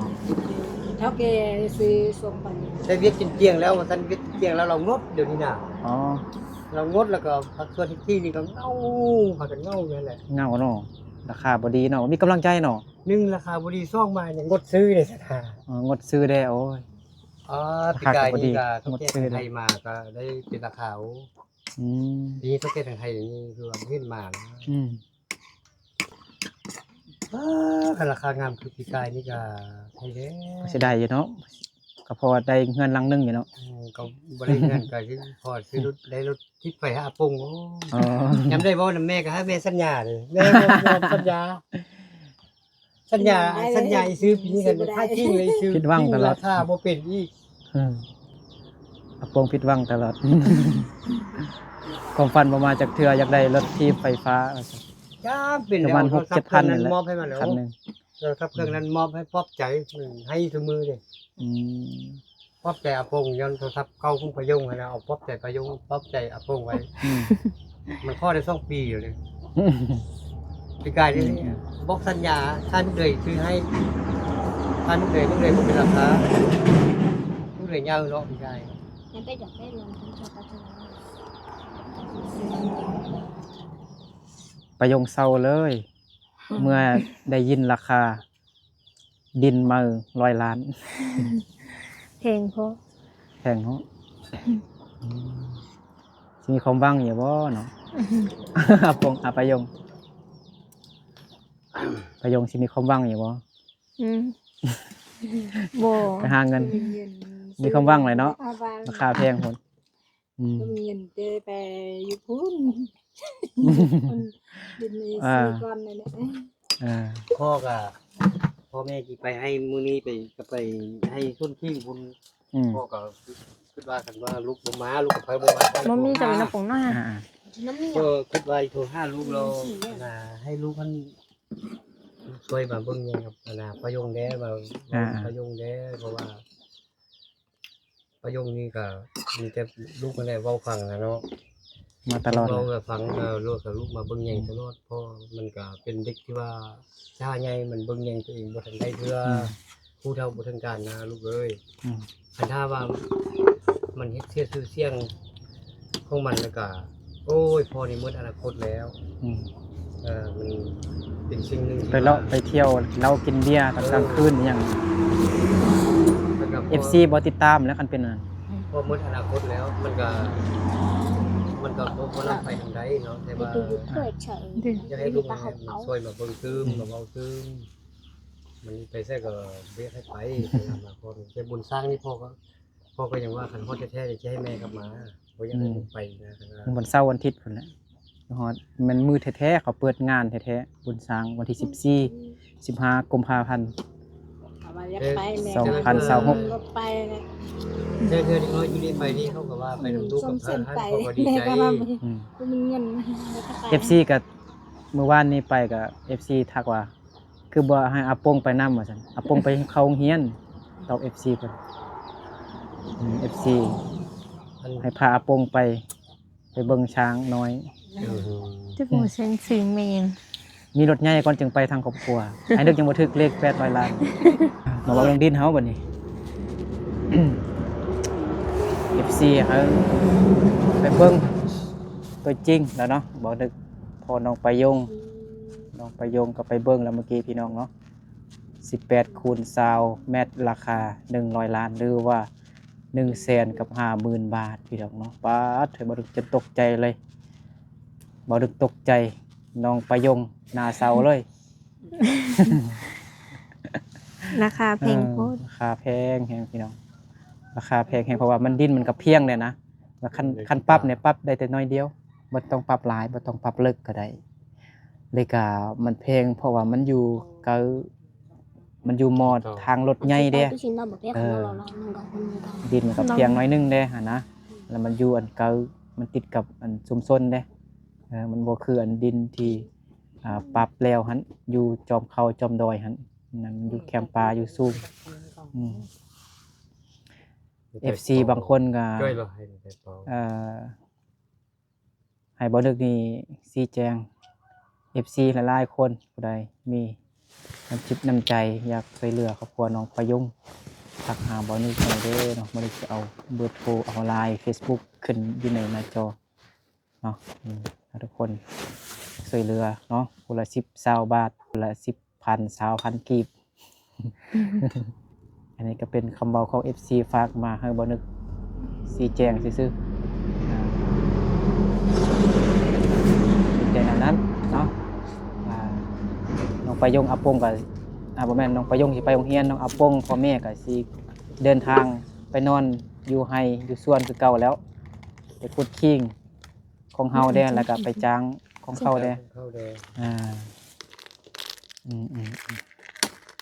ເຖົ້າແກ່ຊື້ສົ່ງໄປ ແຕ່ວຽດກິນກ້ຽງແລ້ວ ວ່າຊັ້ນ ວຽດກິນກ້ຽງແລ້ວ ລາວງົດດຽວນີ້ນະ ອໍ ລາວງົດ ແລ້ວກໍພາກສ່ວນທີ່ນີ້ກໍເຫງົາ ພາກັນເຫງົາຢູ່ຫັ້ນແຫຼະ ເຫງົາເນາະ ລາຄາບໍ່ດີເນາະ ບໍ່ມີກຳລັງໃຈເນາະ ໜຶ່ງລາຄາບໍ່ດີ ສອງມາຍັງງົດຊື້ເດ້ຊັ້ນນະ ເອີ ງົດຊື້ແດ່ ໂອ້ຍ ອາ ປີກາຍນີ້ກໍເຖົ້າແກ່ທາງໄທມາກໍໄດ້ເປັນລາຄາ ໂອ້ ອືມ ປີນີ້ເຖົ້າແກ່ທາງໄທນີ້ຄືວ່າບໍ່ເຫັນມານະ ອືມ ອາ ຄັນລາຄາງາມຄືປີກາຍນີ້ກໍໃຫ້ແລ້ວ ກໍເສຍດາຍຢູ່ເນາະ ກໍພໍໄດ້ເຮືອນຫຼັງໜຶ່ງຢູ່ເນາະ ອືມ ກໍບໍ່ໄດ້ເຮືອນ ກໍຄືພໍຊື້ລົດ ໄດ້ລົດຖີບໄຟໃຫ້ອາປົງ ໂອ້ ອໍ ຍາມໄດ້ເວົ້ານຳແມ່ກໍໃຫ້ແມ່ສັນຍາເດ້ ແມ່ບໍ່ຍອມສັນຍາ ສັນຍາ ສັນຍາອີ່ຊື່ ປີນີ້ກໍຂາຍຈິງເລີຍອີ່ຊື່ ຜິດຫວັງຕະຫຼອດ ລາຄາບໍ່ເປັນອີກ ອືມ ອາປົງຜິດຫວັງຕະຫຼອດ ຄວາມຝັນບໍ່ມາຈັກເທື່ອ ຢາກໄດ້ລົດຖີບໄຟຟ້າວ່າຊັ້ນ ຈຳເປັນແລ້ວ ປະມານຫົກເຈັດພັນນີ້ແຫຼະ ໂທລະສັບເຄື່ອງນັ້ນມອບໃຫ້ມັນແລ້ວ ຄັນໜຶ່ງ ໂທລະສັບເຄື່ອງນັ້ນມອບໃຫ້ປອບໃຈ ໃຫ້ຊຸມື້ເດ້ ອືມ ປອບໃຈອາປົງ ຍ້ອນໂທລະສັບເກົ່າຂອງປາຍົງຫັ້ນນະ ເອົາປອບໃຈປາຍົງ ປອບໃຈອາປົງໄວ້ ອືມ ມັນຂໍໄດ້ສອງປີແລ້ວເດ້ ປີກາຍນີ້ ອືມ ບອກສັນຍາ ຖ້າລູກເດຍຊື້ໃຫ້ ຖ້າລູກເດຍ ລູກເດຍບໍ່ເປັນລາຄາ ລູກເດຍຍາວເນາະ ປີກາຍ ປາຍົງເສົ້າເລີຍ ເມື່ອໄດ້ຍິນລາຄາ ດິນໃໝ່ຮ້ອຍລ້ານ ແພງໂພດ ແພງເນາະ ອືມ ຊິມີຄວາມຫວັງຢູ່ບໍ່ເນາະ ອາປົງ ອາປາຍົງ ປາຍົງຊິມີຄວາມຫວັງຢູ່ບໍ່? ອືມ ບໍ່ ໄປຫາເງິນ ມີຄວາມຫວັງຫຼາຍເນາະ ລາຄາແພງພຸ້ນ ອືມ ເງິນເດໄປຢູ່ພຸ້ນ ດິນນີ້ ອ່າ ຊື້ກ່ອນນັ້ນແຫຼະ ອ່າ ພໍ່ກໍ ພໍ່ແມ່ຊິໄປໃຫ້ມື້ນີ້ ໄປ ກໍໄປໃຫ້ສົນຄີງພຸ້ນ ອືມ ພໍ່ກໍຄິດວ່າ ຄັນວ່າລູກບໍ່ມາ ລູກກໍໄປບໍ່ມາ ບໍ່ມີ ເຈົ້າມີນ້ຳປອງນ້ອຍ ອ່າໆ ນ້ຳນີ້ ກໍຄິດວ່າຊິໂທຫາລູກແລ້ວ ອັນນ່າ ໃຫ້ລູກຫັ້ນ ຊ່ວຍມາເບິ່ງແຍງກັບ ອັນນ່າ ປາຍົງແດ່ ວ່າ ອ່າໆ ປາຍົງແດ່ ເພາະວ່າ ປາຍົງນີ້ກໍມີແຕ່ລູກຫັ້ນແຫຼະເວົ້າຟັງນະເນາະ ມາຕະຫຼອດ ເວົ້າໃຫ້ຟັງ ເອີ ລູກກໍ ລູກມາເບິ່ງແຍງຕະຫຼອດ ເພາະມັນກໍເປັນເດັກທີ່ວ່າ ຊ້າໃຫຍ່ ມັນເບິ່ງແຍງຕົວເອງບໍ່ທັນໄດ້ເທື່ອ ອືມ ຮູ້ເທົ່າບໍ່ເຖິງການນະລູກເອີຍ ອືມ ຄັນຖ້າວ່າມັນເຮັດເສຍຊື່ສຽງຂອງມັນແລ້ວກະ ໂອ້ຍ ພໍ່ນີ້ໝົດອະນາຄົດແລ້ວ ອືມ ເອີ ມັນເປັນສິ່ງໜຶ່ງທີ່ ໄປເລາະໄປທ່ຽວ ເຫຼົ້າກິນເບຍຕອນກາງຄືນ ເອີ ອີ່ຫຍັງ ແລ້ວກະ ເອັຟຊີ ບໍ່ຕິດຕາມແລ້ວ ຄັນເປັນນັ້ນ ພໍ່ໝົດອະນາຄົດແລ້ວ ມັນກະ ມັນກະບໍ່ ບໍ່ນຳໄປທາງໃດເນາະ ແຕ່ວ່າ ຢາກໃຫ້ລູກໃຫ້ມັນຊ່ວຍມາເບິ່ງຕື່ມ ອືມ ມາເວົ້າຕື່ມ ມັນໄປໃສກໍບໍ່ຢາກໃຫ້ໄປ ແຕ່ບຸນຊ້າງນີ້ພໍ່ກໍ ພໍ່ກໍຍັງວ່າ ຄັນຮອດແທ້ໆ ຈະໃຫ້ແມ່ກັບມາ ບໍ່ຢາກໃຫ້ ອືມ ໄປນະ ມັນວັນເສົາວັນທິດພຸ້ນແຫຼະ ຮອດ ແມ່ນມື້ແທ້ໆ ເຂົາເປີດງານແທ້ໆ ບຸນຊ້າງ ວັນທີສິບສີ່ ສິບຫ້າ ກຸມພາພັນ ສອງພັນຊາວຫົກ ເທື່ອໆ ເດັກນ້ອຍຢູ່ນີ້ໄປນີ້ ເຂົາກໍວ່າໄປນຳລູກກັບເພິ່ນ ເຂົາກໍດີໃຈ ອືມ ເອັຟຊີ ກໍ ມື້ວານນີ້ໄປກໍ ເອັຟຊີ ທັກວ່າ ຄືບໍ່ໃຫ້ອາປົງໄປນຳວ່າຊັ້ນ ອາປົງໄປເຂົ້າໂຮງຮຽນ ຕອບເອັຟຊີເພິ່ນ ອືມ ເອັຟຊີ ໃຫ້ພາອາປົງໄປ ໄປເບິ່ງຊ້າງນ້ອຍ ຈັກວ່າແຊງຊື່ແມ່ນ ມີລົດໃຫຍ່ກ່ອນຈຶ່ງໄປທັງຄອບຄົວ ໃຫ້ນຶກຍັງບໍ່ຖືກເລກແປດຮ້ອຍລ້ານ ມາເວົ້າເລື່ອງດິນເຮົາບັດນີ້ ເອັຟຊີ ເອີ ໄປເບິ່ງຕົວຈິງແລ້ວເນາະ ບໍ່ນຶກ ພໍນ້ອງປາຍົງ ນ້ອງປາຍົງກໍໄປເບິ່ງແລ້ວເມື່ອກີ້ ພີ່ນ້ອງເນາະ ສິບແປດຄູນຊາວແມັດ ລາຄາໜຶ່ງຮ້ອຍລ້ານ ຫຼືວ່າໜຶ່ງແສນກັບຫ້າໝື່ນບາດ ພີ່ນ້ອງເນາະ. ປາດ ເຮີຍ ບໍ່ດຶກຈົນຕົກໃຈເລີຍ ບໍ່ດຶກຕົກໃຈ ນ້ອງປະຍົງໜ້າເສົ້າເລີຍ. ລາຄາແພງໂພດ ເອີ ລາຄາແພງແຮງ ພີ່ນ້ອງ ລາຄາແພງແຮງ ເພາະວ່າມັນ ດິນມັນກໍພຽງແລ້ວນະ ແລ້ວຄັນ ຄັນປັບນີ້ປັບໄດ້ແຕ່ໜ້ອຍດຽວ ບໍ່ຕ້ອງປັບຫຼາຍ ບໍ່ຕ້ອງປັບເລິກກໍໄດ້ ແລ້ວກໍມັນແພງ ເພາະວ່າມັນຢູ່ໃກ້ ມັນຢູ່ໝໍ້ທາງລົດໃຫຍ່ເດ້ ເອີ ດິນມັນກໍພຽງໜ້ອຍໜຶ່ງເດ້ຫັ້ນນະ ແລ້ວມັນຢູ່ອັນໃກ້ ມັນຕິດກັບອັນຊຸມຊົນເດ້ ເອີ ມັນບໍ່ຄືອັນດິນທີ່ ອ່າ ປັບແລ້ວຫັ້ນ ຢູ່ຈອມເຂົາຈອມດອຍຫັ້ນ ນັ້ນຢູ່ແຄມປ່າຢູ່ສູງ ອືມ ເອັຟຊີ ບາງຄົນກໍ ເອີ ໃຫ້ບໍ່ນຶກນີ້ຊີ້ແຈງ ເອັຟຊີ ຫຼາຍໆຄົນ ຜູ້ໃດມີນ້ຳຈິດນ້ຳໃຈ ຢາກຊ່ວຍເຫຼືອຄອບຄົວນ້ອງປະຍົງ ທັກຫາບໍ່ນຶກໄດ້ເດີເນາະ. ບໍ່ນຶກຈະເອົາເບີໂທ ເອົາລາຍ ເຟສບຸກ ຂຶ້ນຢູ່ໃນໜ້າຈໍເນາະ ອືມ ໃຫ້ທຸກຄົນຊ່ວຍເຫຼືອເນາະ ຜູ້ລະສິບ ຊາວບາດ ຜູ້ລະສິບ ພັນ ຊາວພັນກີບ. ອັນນີ້ກໍເປັນຄຳເວົ້າຂອງເອັຟຊີ ຝາກມາໃຫ້ບໍ່ນຶກຊີ້ແຈງຊື່ໆ ອ່າ ມີແຕ່ແນວນັ້ນເນາະ. ອ່າ ນ້ອງປະຍົງ ອາປົງກໍ ອ່າ ບໍ່ແມ່ນ ນ້ອງປະຍົງຊິໄປໂຮງຮຽນ ນ້ອງອາປົງ ພໍ່ແມ່ກໍຊິເດີນທາງໄປນອນຢູ່ໄຮ່ຢູ່ສວນຄືເກົ່າແລ້ວ ໄປຂຸດຄີງ ຂອງເຮົາແດ່ ແລ້ວກໍໄປຈ້າງຂອງເຂົາແດ່ ຂອງເຂົາແດ່ ອ່າ ອືມ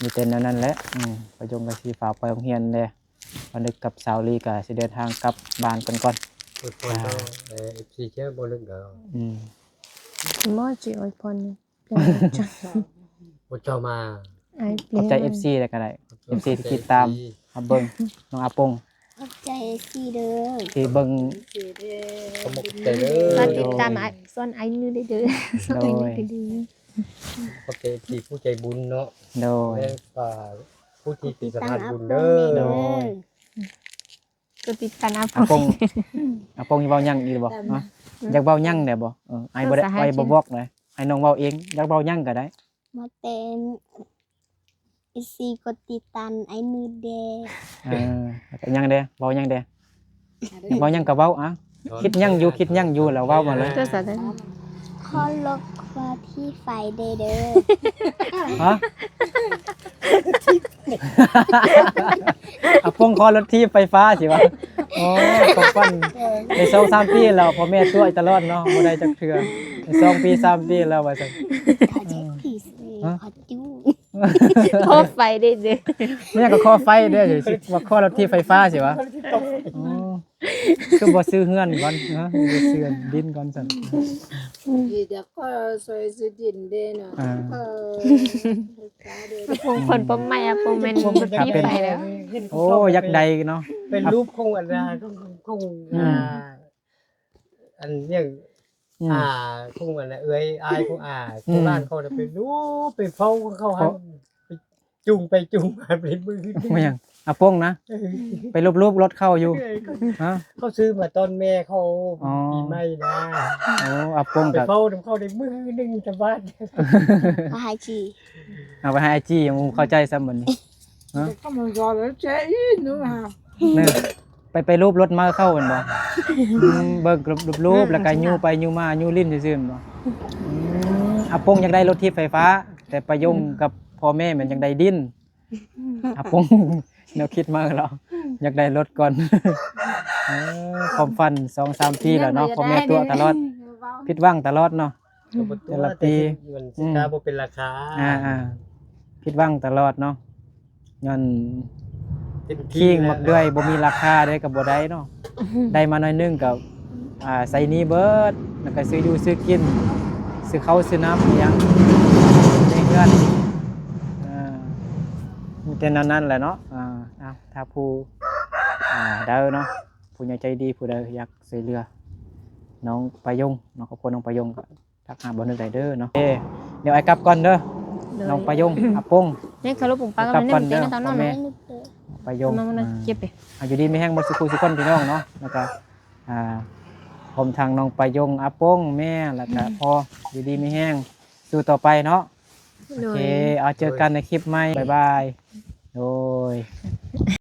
ໆ ມີແຕ່ແນວນັ້ນແຫຼະ ອືມ ປະຍົງກໍຊິຟ້າວໄປໂຮງຮຽນແດ່ ປະນຶກກັບສາວລີກໍຊິເດີນທາງກັບບ້ານກັນກ່ອນ ອວຍພອນເນາະ ອ່າ ເອີ ເອັຟຊີ ເຈົ້າບໍ່ລຶກດອກ ອືມ ໝໍຊິອວຍພອນ ບໍ່ເຈົ້າມາ ຂອບໃຈເອັຟຊີແລ້ວກໍໄດ້ ເອັຟຊີທີ່ຕິດຕາມຮັບເບິ່ງນ້ອງອາປົງ ຂອບໃຈເອັຟຊີເດີ ທີ່ເບິ່ງ ຂອບໃຈເດີ ຝາກຕິດຕາມ ໂດຍ ສ່ວນອ້າຍນຸໄດ້ເດີ ໂດຍ ຂອບໃຈເອັຟຊີຜູ້ໃຈບຸນເນາະ ໂດຍ ແລະກໍຜູ້ທີ່ເປັນສະພານບຸນເດີ ໂດຍ ກໍຕິດຕາມອາປົງ ອາປົງ ອາປົງ ຢາກເວົ້າຫຍັງອີກບໍ່? ອືມ ຢາກເວົ້າຫຍັງແດ່ບໍ່? ເອີ ອ້າຍບໍ່ໄດ້ ອ້າຍບໍ່ບອກເລີຍ ໃຫ້ນ້ອງເວົ້າເອງ ຢາກເວົ້າຫຍັງກໍໄດ້ ມາເປັນ ເອັຟຊີ ກົດຕິດຕາມອ້າຍນຸແດ່ ເອີ ແລ້ວກໍຫຍັງແດ່? ເວົ້າຫຍັງແດ່? ຢາກເວົ້າຫຍັງກໍເວົ້າ ອະ ຄິດຫຍັງຢູ່ ຄິດຫຍັງຢູ່ ແລ້ວເວົ້າມາເລີຍ ຂໍລົດຖີບໄຟແດ່ເດີ ຮະ? ອາປົງຂໍລົດຖີບໄຟຟ້າຊິວະ ໂອ້ ຂອງຂວັນ ໄດ້ສອງສາມປີແລ້ວ ພໍ່ແມ່ຕົວະຕະຫຼອດເນາະ ບໍ່ໄດ້ຈັກເທື່ອ ໄດ້ສອງປີສາມປີແລ້ວວ່າຊັ້ນ ຂໍໄຟເດ້ ແມ່ນຫຍັງກໍຂໍໄຟເດ້ ຊິວ່າຂໍລົດຖີບໄຟຟ້າຊິວະ ໂອ້ ຄືບໍ່ຊື້ເຮືອນກ່ອນເນາະ ບໍ່ຊື້ດິນກ່ອນຊັ້ນ ດີແຕ່ຂໍຊ່ວຍຊື້ດິນເດ້ເນາະ ອ່າ ເອີ ຂອງຂວັນປີໃໝ່ອາປົງແມ່ນລົດຖີບໄຟແລ້ວ ໂອ້ ຢາກໄດ້ເນາະ ເປັນຮູບຂອງອັນນະ ຂອງ ຂອງ ອືມ ອ່າ ອັນຫຍັງ ອືມ ອ່າ ຂອງອັນນະ ເອື້ອຍ ອ້າຍຂອງ ອ່າ ອືມ ຂອງຫຼານເຂົານະ ໄປລູບໄປເຝົ້າຂອງເຂົາຫັ້ນ ໄປຈູງໄປຈູງມາເປັນມື້ໜຶ່ງ ແມ່ນຫຍັງ ອາປົງນະ ເອີ ໄປລູບໆລົດເຂົາຢູ່ ເອີ ຮະ ເຂົາຊື້ມາຕ້ອນແມ່ເຂົາ ອໍ ປີໃໝ່ນະ ໂອ້ ອາປົງ ໄປ ກໍເຝົ້ານຳເຂົາໄດ້ມື້ໜຶ່ງຈະບາດ ເອົາໄປໃຫ້ອ້າຍຈີ່ ເອົາໄປໃຫ້ອ້າຍຈີ່ ຍັງບໍ່ເຂົ້າໃຈຊ້ຳບັດນີ້ ຮະ ເຂົາມັນກໍແລ້ວແຈະອີກໜຶ່ງຫາ ນີ້ ໄປ ໄປລູບລົດມາເຂົ້າແມ່ນບໍ່? ອືມ ເບິ່ງລູບໆ ແລ້ວກໍຍູ້ໄປຍູ້ມາຍູ້ຫຼິ້ນຊື່ໆ ແມ່ນບໍ່? ອືມ ອາປົງຢາກໄດ້ລົດຖີບໄຟຟ້າ ແຕ່ປະຍົງກັບພໍ່ແມ່ແມ່ນຢາກໄດ້ດິນ ອາປົງແນວຄິດມາແລ້ວ ຢາກໄດ້ລົດກ່ອນ ເອີ ຄວາມຝັນສອງສາມປີແລ້ວເນາະ ພໍ່ແມ່ຕົວະຕະຫຼອດ ຜິດຫວັງຕະຫຼອດເນາະ ແຕ່ລະປີ ມັນ ອືມ ສິນຄ້າບໍ່ເປັນລາຄາ ອ່າໆ ຜິດຫວັງຕະຫຼອດເນາະ ຍ້ອນຄີງໝາກເດືອຍບໍ່ມີລາຄາເດ້ ກໍບໍ່ໄດ້ເນາະ ໄດ້ມາໜ້ອຍໜຶ່ງກໍ ອ່າ ໃຊ້ໜີ້ເບິດ ແລ້ວກໍຊື້ຢູ່ຊື້ກິນ ຊື້ເຂົ້າຊື້ນ້ຳອີ່ຫຍັງໃນເຮືອນ ອ່າ ມີແຕ່ແນວນັ້ນແຫຼະເນາະ ອ່າ ເອົາ ຖ້າຜູ້ ອ່າ ໃດເນາະ ຜູ້ໃຫຍ່ໃຈດີຜູ້ໃດຢາກຊ່ວຍເຫຼືອນ້ອງປະຍົງເນາະ ຄອບຄົວນ້ອງປະຍົງກໍ ທັກຫາບໍ່ນຶກໄດ້ເດີເນາະ ເອີ ດຽວອ້າຍກັບກ່ອນເດີ ໂດຍ ນ້ອງປະຍົງ ອາປົງ ຍັງເຄົາລົບປຸງປັງກັບແມ່ ກັບກ່ອນເດີ ພໍ່ແມ່ ປະຍົງ ມາ ມາ ເກັບໄປ ອ່າ ຢູ່ດີມີແຮງໝົດສູ່ຜູ້ສູ່ຄົນພີ່ນ້ອງເນາະ ແລ້ວກະ ອ່າ ພ້ອມທັງນ້ອງປະຍົງ ອາປົງ ແມ່ ແລ້ວກະ ອືມ ພໍ່ ຢູ່ດີມີແຮງ ສູ້ຕໍ່ໄປເນາະ ໂອເຄ ເອົາເຈີກັນໃນຄລິບໃໝ່ ບາຍບາຍ ໂດຍ.